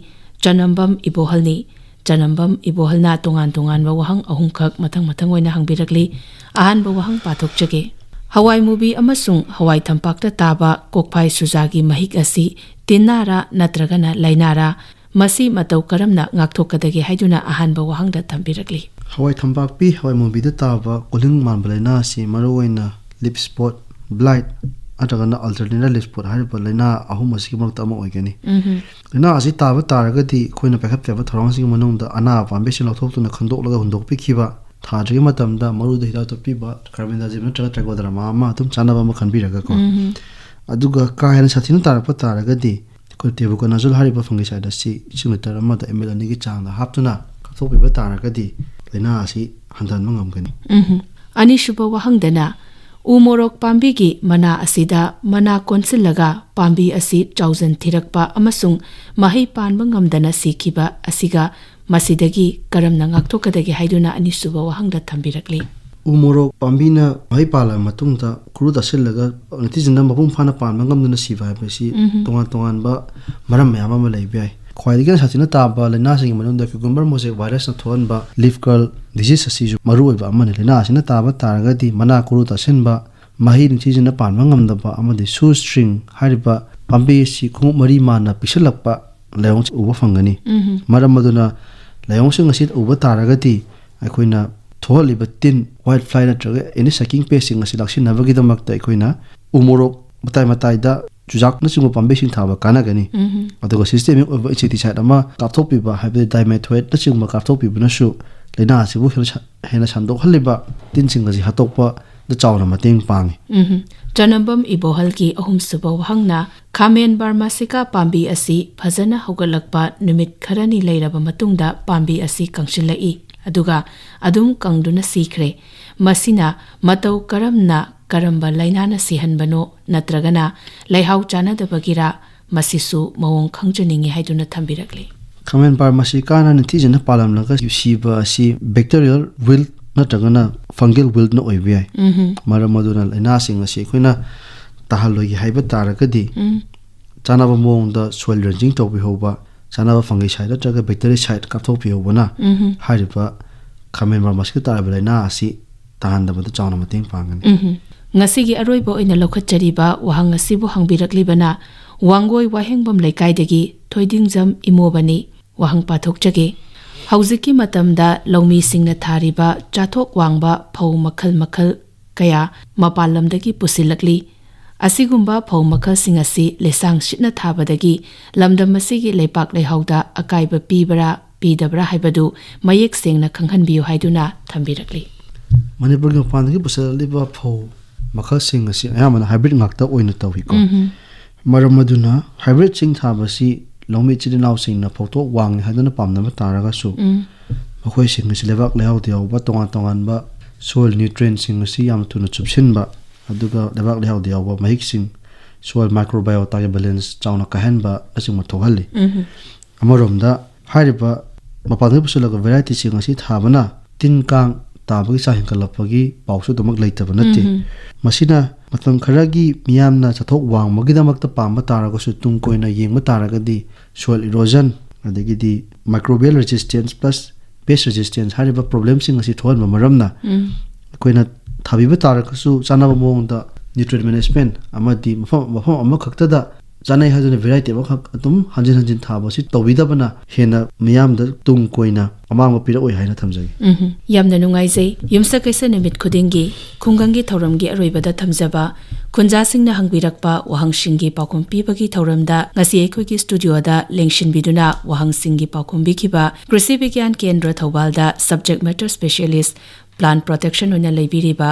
ꯆꯅꯝꯕꯝ ꯏꯕꯣꯍꯜꯅꯤ꯫ ꯆꯅꯝꯕꯝ ꯏꯕꯣꯍꯜꯅ ꯇꯣꯉꯥꯟ ꯇꯣꯉꯥꯟꯕ ꯋꯥꯍꯪ ꯑꯍꯨꯝꯈꯛ ꯃꯊꯪ ꯃꯊꯪ ꯑꯣꯏꯅ ꯍꯪꯕꯤꯔꯛꯂꯤ꯫ ꯑꯍꯥꯟꯕ ꯋꯥꯍꯪ ꯄꯥꯊꯣꯛꯆꯒꯦ꯫ ꯍꯋꯥꯏ ꯃꯨꯕꯤ ꯑꯃꯁꯨꯡ ꯍꯋꯥꯏ ꯊꯝꯄꯥꯛꯇ ꯇꯥꯕ ꯀꯣꯛꯐꯥꯏ ꯁꯨꯖꯥꯒꯤ ꯃꯍꯤꯛ ꯑꯁꯤ ꯇꯤꯟꯅꯥꯔꯥ ꯅꯠꯇ꯭ꯔꯒꯅ ꯂꯥꯏꯅꯥꯔꯥ? ꯃꯁꯤ ꯃꯇꯧ ꯀꯔꯝꯅ ꯉꯥꯛꯊꯣꯛꯀꯗꯒꯦ ꯍꯥꯏꯗꯨꯅ ꯑꯍꯥꯟꯕ ꯋꯥꯍꯪꯗ ꯊꯝꯕꯤꯔꯛꯂꯤ꯫ ꯍꯋꯥꯏ ꯊꯝꯄꯥꯛꯄꯤ, ꯍꯋꯥꯏ ꯃꯨꯕꯤꯗ ꯇꯥꯕ ꯀꯣꯂꯤꯡ ꯃꯥꯟꯕ ꯂꯥꯏꯅꯥ ꯑꯁꯤ ꯃꯔꯨꯑꯣꯏꯅ ꯂꯤꯞ ꯁ꯭ꯄꯣꯠ, ꯕ꯭ꯂꯥꯏꯠ ꯅꯠꯇ꯭ꯔꯒꯅ ꯑꯜꯇꯔꯅꯦꯇꯤꯚ ꯂꯤꯞ ꯁ꯭ꯄꯣꯠ ꯍꯥꯏꯔꯤꯕ ꯂꯥꯏꯅꯥ ꯑꯍꯨꯝ ꯑꯁꯤꯒꯤ ꯃꯔꯛꯇ ꯑꯃ ꯑꯣꯏꯒꯅꯤ꯫ ꯎꯝꯍꯨꯝ꯫ ꯂꯥꯏꯅꯥ ꯑꯁꯤ ꯇꯥꯕ ꯇꯥꯔꯒꯗꯤ ꯑꯩꯈꯣꯏꯅ ꯄꯥꯏꯈꯠꯄ ꯌꯥꯕ ꯊꯧꯔꯥꯡꯁꯤꯡꯒꯤ ꯃꯅꯨꯡꯗ ꯑꯅꯥꯕ ꯄꯥꯝꯕꯤꯁꯤꯡ ꯂꯧꯊꯣꯛꯇꯨꯅ ꯈꯟꯗꯣꯛꯂꯒ ꯍꯨꯟꯗꯣꯛꯄꯤꯈꯤꯕ, ꯊꯥꯗ꯭ꯔꯤꯉꯩ ꯃꯇꯝꯗ ꯃꯔꯨꯗ ꯍꯤꯗꯥꯛ ꯇꯣꯠꯄꯤꯕ, ꯀꯥꯔꯕꯦꯟꯗꯥꯖꯤꯝ ꯅꯠꯇ꯭ꯔꯒ ꯇ꯭ꯔꯥꯏꯀꯣꯗꯔꯃꯥ ꯑꯃ ꯑꯗꯨꯝ ꯆꯥꯅꯕ ꯑꯃ ꯈꯟꯕꯤꯔꯒꯀꯣ꯫ ꯎꯝꯍꯨꯝ꯫ ꯑꯗꯨꯒ ꯀꯥ ꯍꯦꯟꯅ ꯁꯥꯊꯤꯅ ꯇꯥꯔꯛꯄ ꯇꯥꯔꯒꯗꯤ ꯑꯩꯈꯣꯏ ꯇꯦꯕꯨꯀꯣꯅꯥꯖꯣꯜ ꯍꯥꯏꯔꯤꯕ ꯐꯪꯒꯤꯁꯥꯏꯠ ꯑꯁꯤ ꯏꯁꯤꯡ ꯂꯤꯇꯔ ꯑꯃꯗ ꯑꯦꯝ ꯑꯦꯜ ꯑꯅꯤꯒꯤ ꯆꯥꯡꯗ ꯍꯥꯞꯇꯨꯅ ꯀꯥꯞꯊꯣꯛꯄꯤꯕ ꯇꯥꯔꯒꯗꯤ ꯂꯥꯏꯅꯥ ꯑꯁꯤ ꯍꯟꯊꯍꯟꯕ ꯉꯝꯒꯅꯤ꯫ ꯎꯝꯍꯨꯝ꯫ ꯑꯅꯤꯁꯨꯕ ꯋꯥꯍꯪꯗꯅ, ꯎ ꯃꯣꯔꯣꯛ ꯄꯥꯝꯕꯤꯒꯤ ꯃꯅꯥ ꯑꯁꯤꯗ ꯃꯅꯥ ꯀꯣꯟꯁꯤꯜꯂꯒ ꯄꯥꯝꯕꯤ ꯑꯁꯤ ꯆꯥꯎꯖꯟ ꯊꯤꯔꯛꯄ ꯑꯃꯁꯨꯡ ꯃꯍꯩ ꯄꯥꯟꯕ ꯉꯝꯗꯅ ꯁꯤꯈꯤꯕ ꯑꯁꯤꯒ ꯃꯁꯤꯗꯒꯤ ꯀꯔꯝꯅ ꯉꯥꯛꯊꯣꯛꯀꯗꯒꯦ ꯍꯥꯏꯗꯨꯅ ꯑꯅꯤꯁꯨꯕ ꯋꯥꯍꯪꯗ ꯊꯝꯕꯤꯔꯛꯂꯤ꯫ ꯎ ꯃꯣꯔꯣꯛ ꯄꯥꯝꯕꯤꯅ ꯃꯍꯩ ꯄꯥꯜꯂꯕ ꯃꯇꯨꯡꯗ ꯀꯨꯔꯨ ꯇꯥꯁꯤꯜꯂꯒ ꯅꯤꯡꯊꯤꯖꯅ ꯃꯄꯨꯡ ꯐꯥꯅ ꯄꯥꯟꯕ ꯉꯝꯗꯅ ꯁꯤꯕ ꯍꯥꯏꯕꯁꯤ ꯎꯝꯍꯨꯝ꯫ ꯇꯣꯉꯥꯟ ꯇꯣꯉꯥꯟꯕ ꯃꯔꯝ ꯃꯌꯥꯝ ꯑꯃ ꯂꯩꯕ ꯌꯥꯏ꯫ ꯈ꯭ꯋꯥꯏꯗꯒꯤ ꯁꯥꯊꯤꯅ ꯇꯥꯕ ꯂꯥꯏꯅꯥꯁꯤꯡꯒꯤ ꯃꯅꯨꯡꯗ cucumber mosaic virus ꯅ ꯊꯣꯛꯍꯟꯕ leaf curl disease ꯑꯁꯤꯁꯨ ꯃꯔꯨ ꯑꯣꯏꯕ ꯑꯃꯅꯤ꯫ ꯂꯥꯏꯅꯥ ꯑꯁꯤꯅ ꯇꯥꯕ ꯇꯥꯔꯒꯗꯤ ꯃꯅꯥ ꯀꯨꯔꯨ ꯇꯥꯁꯤꯟꯕ, ꯃꯍꯩ ꯅꯤꯡꯊꯤꯖꯅ ꯄꯥꯟꯕ ꯉꯝꯗꯕ ꯑꯃꯗꯤ shoestring ꯍꯥꯏꯔꯤꯕ ꯄꯥꯝꯕꯤ ꯑꯁꯤ ꯈꯣꯡꯎꯞ ꯃꯔꯤ ꯃꯥꯟꯅ ꯄꯤꯛꯁꯤꯜꯂꯛꯄ ꯂꯥꯏꯑꯣꯡꯁꯤ ꯎꯕ ꯐꯪꯒꯅꯤ꯫ ꯎꯝꯍꯨꯝ꯫ ꯃꯔꯝ ꯑꯗꯨꯅ ꯂꯥꯏꯑꯣꯡꯁꯤꯡ ꯑꯁꯤ ꯎꯕ ꯇꯥꯔꯒꯗꯤ ꯑꯩꯈꯣꯏꯅ ꯊꯣꯛꯍꯜꯂꯤꯕ ꯇꯤꯟ, white fly ꯅꯠꯇ꯭ꯔꯒ any sucking pest ꯁꯤꯡ ꯑꯁꯤ ꯂꯥꯛꯁꯤꯟꯅꯕꯒꯤꯗꯃꯛꯇ ꯑꯩꯈꯣꯏꯅ ꯎ ꯃꯣꯔꯣꯛ ꯃꯇꯥꯏ ꯃꯇꯥꯏꯗ ꯆꯨꯖꯥꯛꯅꯆꯤꯡꯕ ꯄꯥꯝꯕꯤꯁꯤꯡ ꯊꯥꯕ ꯀꯥꯟꯅꯒꯅꯤ꯫ ꯎꯝꯍꯨꯝ꯫ ꯑꯗꯨꯒ systemic ꯑꯣꯏꯕ insecticide ꯑꯃ ꯀꯥꯞꯊꯣꯛꯄꯤꯕ, ꯍꯥꯏꯕꯗꯤ dimethoid ꯅꯆꯤꯡꯕ ꯀꯥꯞꯊꯣꯛꯄꯤꯕꯅꯁꯨ ꯂꯥꯏꯅꯥ ꯑꯁꯤꯕꯨ ꯍꯦꯟꯅ ꯁ-, ꯍꯦꯟꯅ ꯁꯟꯗꯣꯛꯍꯜꯂꯤꯕ ꯇꯤꯟꯁꯤꯡ ꯑꯁꯤ ꯍꯥꯠꯇꯣꯛꯄꯗ ꯆꯥꯎꯅ ꯃꯇꯦꯡ ꯄꯥꯡꯉꯤ꯫ ꯎꯝꯍꯨꯝ꯫ ꯆꯅꯝꯕꯝ ꯏꯕꯣꯍꯜꯒꯤ ꯑꯍꯨꯝꯁꯨꯕ ꯋꯥꯍꯪꯅ, ꯈꯥꯃꯦꯟ ꯕꯥꯔꯃꯥꯁꯤꯀꯥ ꯄꯥꯝꯕꯤ ꯑꯁꯤ ꯐꯖꯅ ꯍꯧꯒꯠꯂꯛꯄ ꯅꯨꯃꯤꯠ ꯈꯔꯅꯤ ꯂꯩꯔꯕ ꯃꯇꯨꯡꯗ ꯄꯥꯝꯕꯤ ꯑꯁꯤ ꯀꯪꯁꯤꯜꯂꯛꯏ, ꯑꯗꯨꯒ ꯑꯗꯨꯝ ꯀꯪꯗꯨꯅ ꯁꯤꯈ꯭ꯔꯦ꯫ ꯃꯁꯤꯅ ꯃꯇꯧ ꯀꯔꯝꯅ, ꯀꯔꯝꯕ ꯂꯥꯏꯅꯥꯅ ꯁꯤꯍꯟꯕꯅꯣ, ꯅꯠꯇ꯭ꯔꯒꯅ ꯂꯩꯍꯥꯎ ꯆꯥꯟꯅꯗꯕꯒꯤꯔ? ꯃꯁꯤꯁꯨ ꯃꯑꯣꯡ ꯈꯪꯖꯅꯤꯡꯏ ꯍꯥꯏꯗꯨꯅ ꯊꯝꯕꯤꯔꯛꯂꯤ꯫ ꯈꯥꯃꯦꯟ ꯄꯥꯔ ꯃꯁꯤ ꯀꯥꯟꯅ ꯅꯤꯡꯊꯤꯖꯅ ꯄꯥꯜꯂꯝꯂꯒ ꯁꯤꯕ ꯑꯁꯤ bacterial wilt ꯅꯠꯇ꯭ꯔꯒꯅ fungal wiltꯅ ꯑꯣꯏꯕ ꯌꯥꯏ꯫ ꯎꯝꯍꯨꯝ꯫ ꯃꯔꯝ ꯑꯗꯨꯅ ꯂꯥꯏꯅꯥꯁꯤꯡ ꯑꯁꯤ ꯑꯩꯈꯣꯏꯅ ꯇꯥꯍꯜꯂꯣꯏꯒꯦ ꯍꯥꯏꯕ ꯇꯥꯔꯒꯗꯤ, ꯎꯝ꯫ ꯆꯥꯅꯕ ꯃꯑꯣꯡꯗ soil drenching ꯇꯧꯕꯤꯍꯧꯕ, ꯆꯥꯅꯕ fungicide ꯅꯠꯇ꯭ꯔꯒ bactericide ꯀꯥꯞꯊꯣꯛꯄꯤꯍꯧꯕꯅ ꯎꯝꯍꯨꯝ꯫ ꯍꯥꯏꯔꯤꯕ ꯈꯥꯃꯦꯟ ꯄꯥꯔ ꯃꯁꯤꯗ ꯇꯥꯔꯕ ꯂꯥꯏꯅꯥ ꯑꯁꯤ ꯇꯥꯍꯟꯗꯕꯗ ꯆꯥꯎꯅ ꯃꯇꯦꯡ ꯄꯥꯡꯒꯅꯤ꯫ ꯎꯝꯍꯨꯝ꯫ ꯉꯁꯤꯒꯤ ꯑꯔꯣꯏꯕ ꯑꯣꯏꯅ ꯂꯧꯈꯠꯆꯔꯤꯕ ꯋꯥꯍꯪ ꯑꯁꯤꯕꯨ ꯍꯪꯕꯤꯔꯛꯂꯤꯕꯅ ꯋꯥꯡꯒꯣꯏ ꯋꯥꯍꯦꯡꯕꯝ ꯂꯩꯀꯥꯏꯗꯒꯤ ꯊꯣꯏꯗꯤꯡꯖꯝ ꯏꯃꯣꯕꯅꯤ꯫ ꯋꯥꯍꯪ ꯄꯥꯊꯣꯛꯆꯒꯦ꯫ ꯍꯧꯖꯤꯛꯀꯤ ꯃꯇꯝꯗ ꯂꯧꯃꯤꯁꯤꯡꯅ ꯊꯥꯔꯤꯕ ꯆꯥꯊꯣꯛ ꯋꯥꯡꯕ ꯐꯧ ꯃꯈꯜ ꯃꯈꯜ ꯀꯌꯥ ꯃꯄꯥꯟ ꯂꯝꯗꯒꯤ ꯄꯨꯁꯤꯜꯂꯛꯂꯤ꯫ ꯑꯁꯤꯒꯨꯝꯕ ꯐꯧ ꯃꯈꯜꯁꯤꯡ ꯑꯁꯤ ꯂꯩꯁꯥꯡ ꯁꯤꯠꯅ ꯊꯥꯕꯗꯒꯤ ꯂꯝꯗꯝ ꯑꯁꯤꯒꯤ ꯂꯩꯄꯥꯛ ꯂꯩꯍꯥꯎꯗ ꯑꯀꯥꯏꯕ ꯄꯤꯕ꯭ꯔꯥ ꯄꯤꯗꯕ꯭ꯔꯥ ꯍꯥꯏꯕꯗꯨ ꯃꯌꯦꯛ ꯁꯦꯡꯅ ꯈꯪꯍꯟꯕꯤꯌꯨ ꯍꯥꯏꯗꯨꯅ ꯊꯝꯕꯤꯔꯛꯂꯤ꯫ ꯃꯅꯤꯄꯨꯔꯒꯤ ꯃꯄꯥꯟꯗꯒꯤ ꯄꯨꯁꯤꯜꯂꯛꯂꯤꯕ ꯐꯧ ꯃꯈꯜꯁꯤꯡ ꯑꯁꯤ ꯑꯌꯥꯝꯕꯅ hybrid ꯉꯥꯛꯇ ꯑꯣꯏꯅ ꯇꯧꯏꯀꯣ꯫ ꯎꯝꯍꯨꯝ꯫ ꯃꯔꯝ ꯑꯗꯨꯅ hybridꯁꯤꯡ ꯊꯥꯕꯁꯤ ꯂꯧꯃꯤ ꯏꯆꯤꯜ ꯏꯅꯥꯎꯁꯤꯡꯅ ꯐꯧꯊꯣꯛ ꯋꯥꯡꯉꯤ ꯍꯥꯏꯗꯨꯅ ꯄꯥꯝꯅꯕ ꯇꯥꯔꯒꯁꯨ, ꯎꯝ꯫ ꯃꯈꯣꯏꯁꯤꯡ ꯑꯁꯤ ꯂꯩꯕꯥꯛ ꯂꯩꯍꯥꯎꯗ ꯌꯥꯎꯕ ꯇꯣꯉꯥꯟ ꯇꯣꯉꯥꯟꯕ soil nutrientꯁꯤꯡ ꯑꯁꯤ ꯌꯥꯝꯅ ꯊꯨꯅ ꯆꯨꯞꯁꯤꯟꯕ, ꯑꯗꯨꯒ ꯂꯩꯕꯥꯛ ꯂꯩꯍꯥꯎꯗ ꯌꯥꯎꯕ ꯃꯍꯤꯛꯁꯤꯡ, soil microbiotaꯒꯤ balance ꯆꯥꯎꯅ ꯀꯥꯏꯍꯟꯕ ꯑꯁꯤꯒꯨꯝꯕ ꯊꯣꯛꯍꯜꯂꯤ꯫ ꯎꯝꯍꯨꯝ꯫ ꯑꯃꯔꯣꯝꯗ ꯍꯥꯏꯔꯤꯕ ꯃꯄꯥꯟꯗꯒꯤ ꯄꯨꯁꯤꯜꯂꯛꯄ varietyꯁꯤꯡ ꯑꯁꯤ ꯊꯥꯕꯅ ꯇꯤꯟ ꯀꯥꯡ ꯇꯥꯕꯒꯤ ꯆꯥꯡ ꯍꯦꯟꯒꯠꯂꯛꯄꯒꯤ ꯄꯥꯎꯁꯨ ꯑꯗꯨꯃꯛ ꯂꯩꯇꯕ ꯅꯠꯇꯦ꯫ ꯎꯝꯍꯨꯝ꯫ ꯃꯁꯤꯅ ꯃꯇꯝ ꯈꯔꯒꯤ ꯃꯤꯌꯥꯝꯅ ꯆꯥꯊꯣꯛ ꯋꯥꯡꯕꯒꯤꯗꯃꯛꯇ ꯄꯥꯝꯕ ꯇꯥꯔꯒꯁꯨ, ꯇꯨꯡ ꯀꯣꯏꯅ ꯌꯦꯡꯕ ꯇꯥꯔꯒꯗꯤ soil erosion, ꯑꯗꯒꯤꯗꯤ microbial resistance plus pest resistance ꯍꯥꯏꯔꯤꯕ problemꯁꯤꯡ ꯑꯁꯤ ꯊꯣꯛꯍꯟꯕ ꯃꯔꯝꯅ, ꯎꯝ꯫ ꯑꯩꯈꯣꯏꯅ ꯊꯥꯕꯤꯕ ꯇꯥꯔꯒꯁꯨ ꯆꯥꯅꯕ ꯃꯑꯣꯡꯗ nutrient management ꯑꯃꯗꯤ ꯃꯐꯝ, ꯃꯐꯝ ꯑꯃꯈꯛꯇꯗ ꯆꯥꯅꯩ ꯍꯥꯏꯗꯨꯅ variety ꯑꯃꯈꯛ ꯑꯗꯨꯝ ꯍꯟꯖꯤꯟ ꯍꯟꯖꯤꯟ ꯊꯥꯕ ꯑꯁꯤ ꯇꯧꯕꯤꯗꯕꯅ ꯍꯦꯟꯅ ꯃꯤꯌꯥꯝꯗ ꯇꯨꯡ ꯀꯣꯏꯅ ꯑꯃꯥꯡꯕ ꯄꯤꯔꯛꯑꯣꯏ ꯍꯥꯏꯅ ꯊꯝꯖꯒꯦ꯫ ꯎꯝꯍꯨꯝ꯫ ꯌꯥꯝꯅ ꯅꯨꯡꯉꯥꯏꯖꯩ꯫ ꯌꯨꯝꯁꯀꯩꯁ ꯅꯨꯃꯤꯠ ꯈꯨꯗꯤꯡꯒꯤ ꯈꯨꯡꯒꯪꯒꯤ ꯊꯧꯔꯝꯒꯤ ꯑꯔꯣꯏꯕꯗ ꯊꯝꯖꯕ ꯈꯨꯟꯖꯥꯁꯤꯡꯅ ꯍꯪꯕꯤꯔꯛꯄ ꯋꯥꯍꯪꯁꯤꯡꯒꯤ ꯄꯥꯎꯈꯨꯝ ꯄꯤꯕꯒꯤ ꯊꯧꯔꯝꯗ ꯉꯁꯤ ꯑꯩꯈꯣꯏꯒꯤ studioꯗ ꯂꯦꯡꯁꯤꯟꯕꯤꯗꯨꯅ ꯋꯥꯍꯪꯁꯤꯡꯒꯤ ꯄꯥꯎꯈꯨꯝ ꯄꯤꯈꯤꯕ ꯀ꯭ꯔꯤꯁꯤ ꯕꯤꯒ꯭ꯌꯥꯟ ꯀꯦꯟꯗ꯭ꯔ ꯊꯧꯕꯥꯜꯗ subject matter specialist plant protection ꯑꯣꯏꯅ ꯂꯩꯕꯤꯔꯤꯕ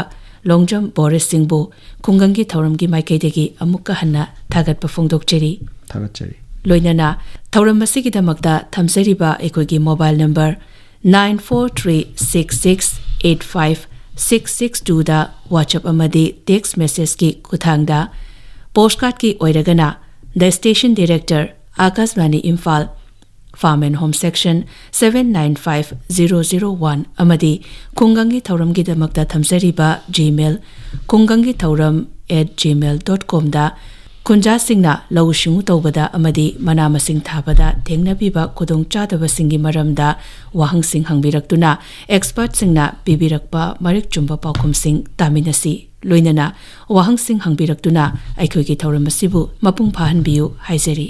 ꯂꯣꯡꯖꯝ ꯕꯣꯔꯤꯁ ꯁꯤꯡꯕꯨ ꯈꯨꯡꯒꯪꯒꯤ ꯊꯧꯔꯝꯒꯤ ꯃꯥꯏꯀꯩꯗꯒꯤ ꯑꯃꯨꯛꯀ ꯍꯟꯅ ꯊꯥꯒꯠꯄ ꯐꯣꯡꯗꯣꯛꯆꯔꯤ꯫ ꯊꯥꯒꯠꯆꯔꯤ꯫ ꯂꯣꯏꯅꯅ ꯊꯧꯔꯝ ꯑꯁꯤꯒꯤꯗꯃꯛꯇ ꯊꯝꯖꯔꯤꯕ ꯑꯩꯈꯣꯏꯒꯤ mobile number nine four three six six eight five six six twoꯗ WhatsApp ꯑꯃꯗꯤ text messageꯀꯤ ꯈꯨꯠꯊꯥꯡꯗ, postcardꯀꯤ ꯑꯣꯏꯔꯒꯅ The Station Director, Akashvani Imphal, Farm and Home Section, seven nine five zero zero one ꯑꯃꯗꯤ ꯈꯨꯡꯒꯪꯒꯤ ꯊꯧꯔꯝꯒꯤꯗꯃꯛꯇ ꯊꯝꯖꯔꯤꯕ Gmail, ꯈꯨꯡꯒꯪꯒꯤ ꯊꯧꯔꯝ at gmail dot comꯗ ꯈꯨꯟꯖꯥꯁꯤꯡꯅ ꯂꯧꯎ ꯁꯤꯡꯎ ꯇꯧꯕꯗ ꯑꯃꯗꯤ ꯃꯅꯥ ꯃꯁꯤꯡ ꯊꯥꯕꯗ ꯊꯦꯡꯅꯕꯤꯕ ꯈꯨꯗꯣꯡꯆꯥꯗꯕꯁꯤꯡꯒꯤ ꯃꯔꯝꯗ ꯋꯥꯍꯪꯁꯤꯡ ꯍꯪꯕꯤꯔꯛꯇꯨꯅ, expertꯁꯤꯡꯅ ꯄꯤꯕꯤꯔꯛꯄ ꯃꯔꯤꯛ ꯆꯨꯝꯕ ꯄꯥꯎꯈꯨꯝꯁꯤꯡ ꯇꯥꯃꯤꯟꯅꯁꯤ꯫ ꯂꯣꯏꯅꯅ ꯋꯥꯍꯪꯁꯤꯡ ꯍꯪꯕꯤꯔꯛꯇꯨꯅ ꯑꯩꯈꯣꯏꯒꯤ ꯊꯧꯔꯝ ꯑꯁꯤꯕꯨ ꯃꯄꯨꯡ ꯐꯥꯍꯟꯕꯤꯌꯨ ꯍꯥꯏꯖꯔꯤ꯫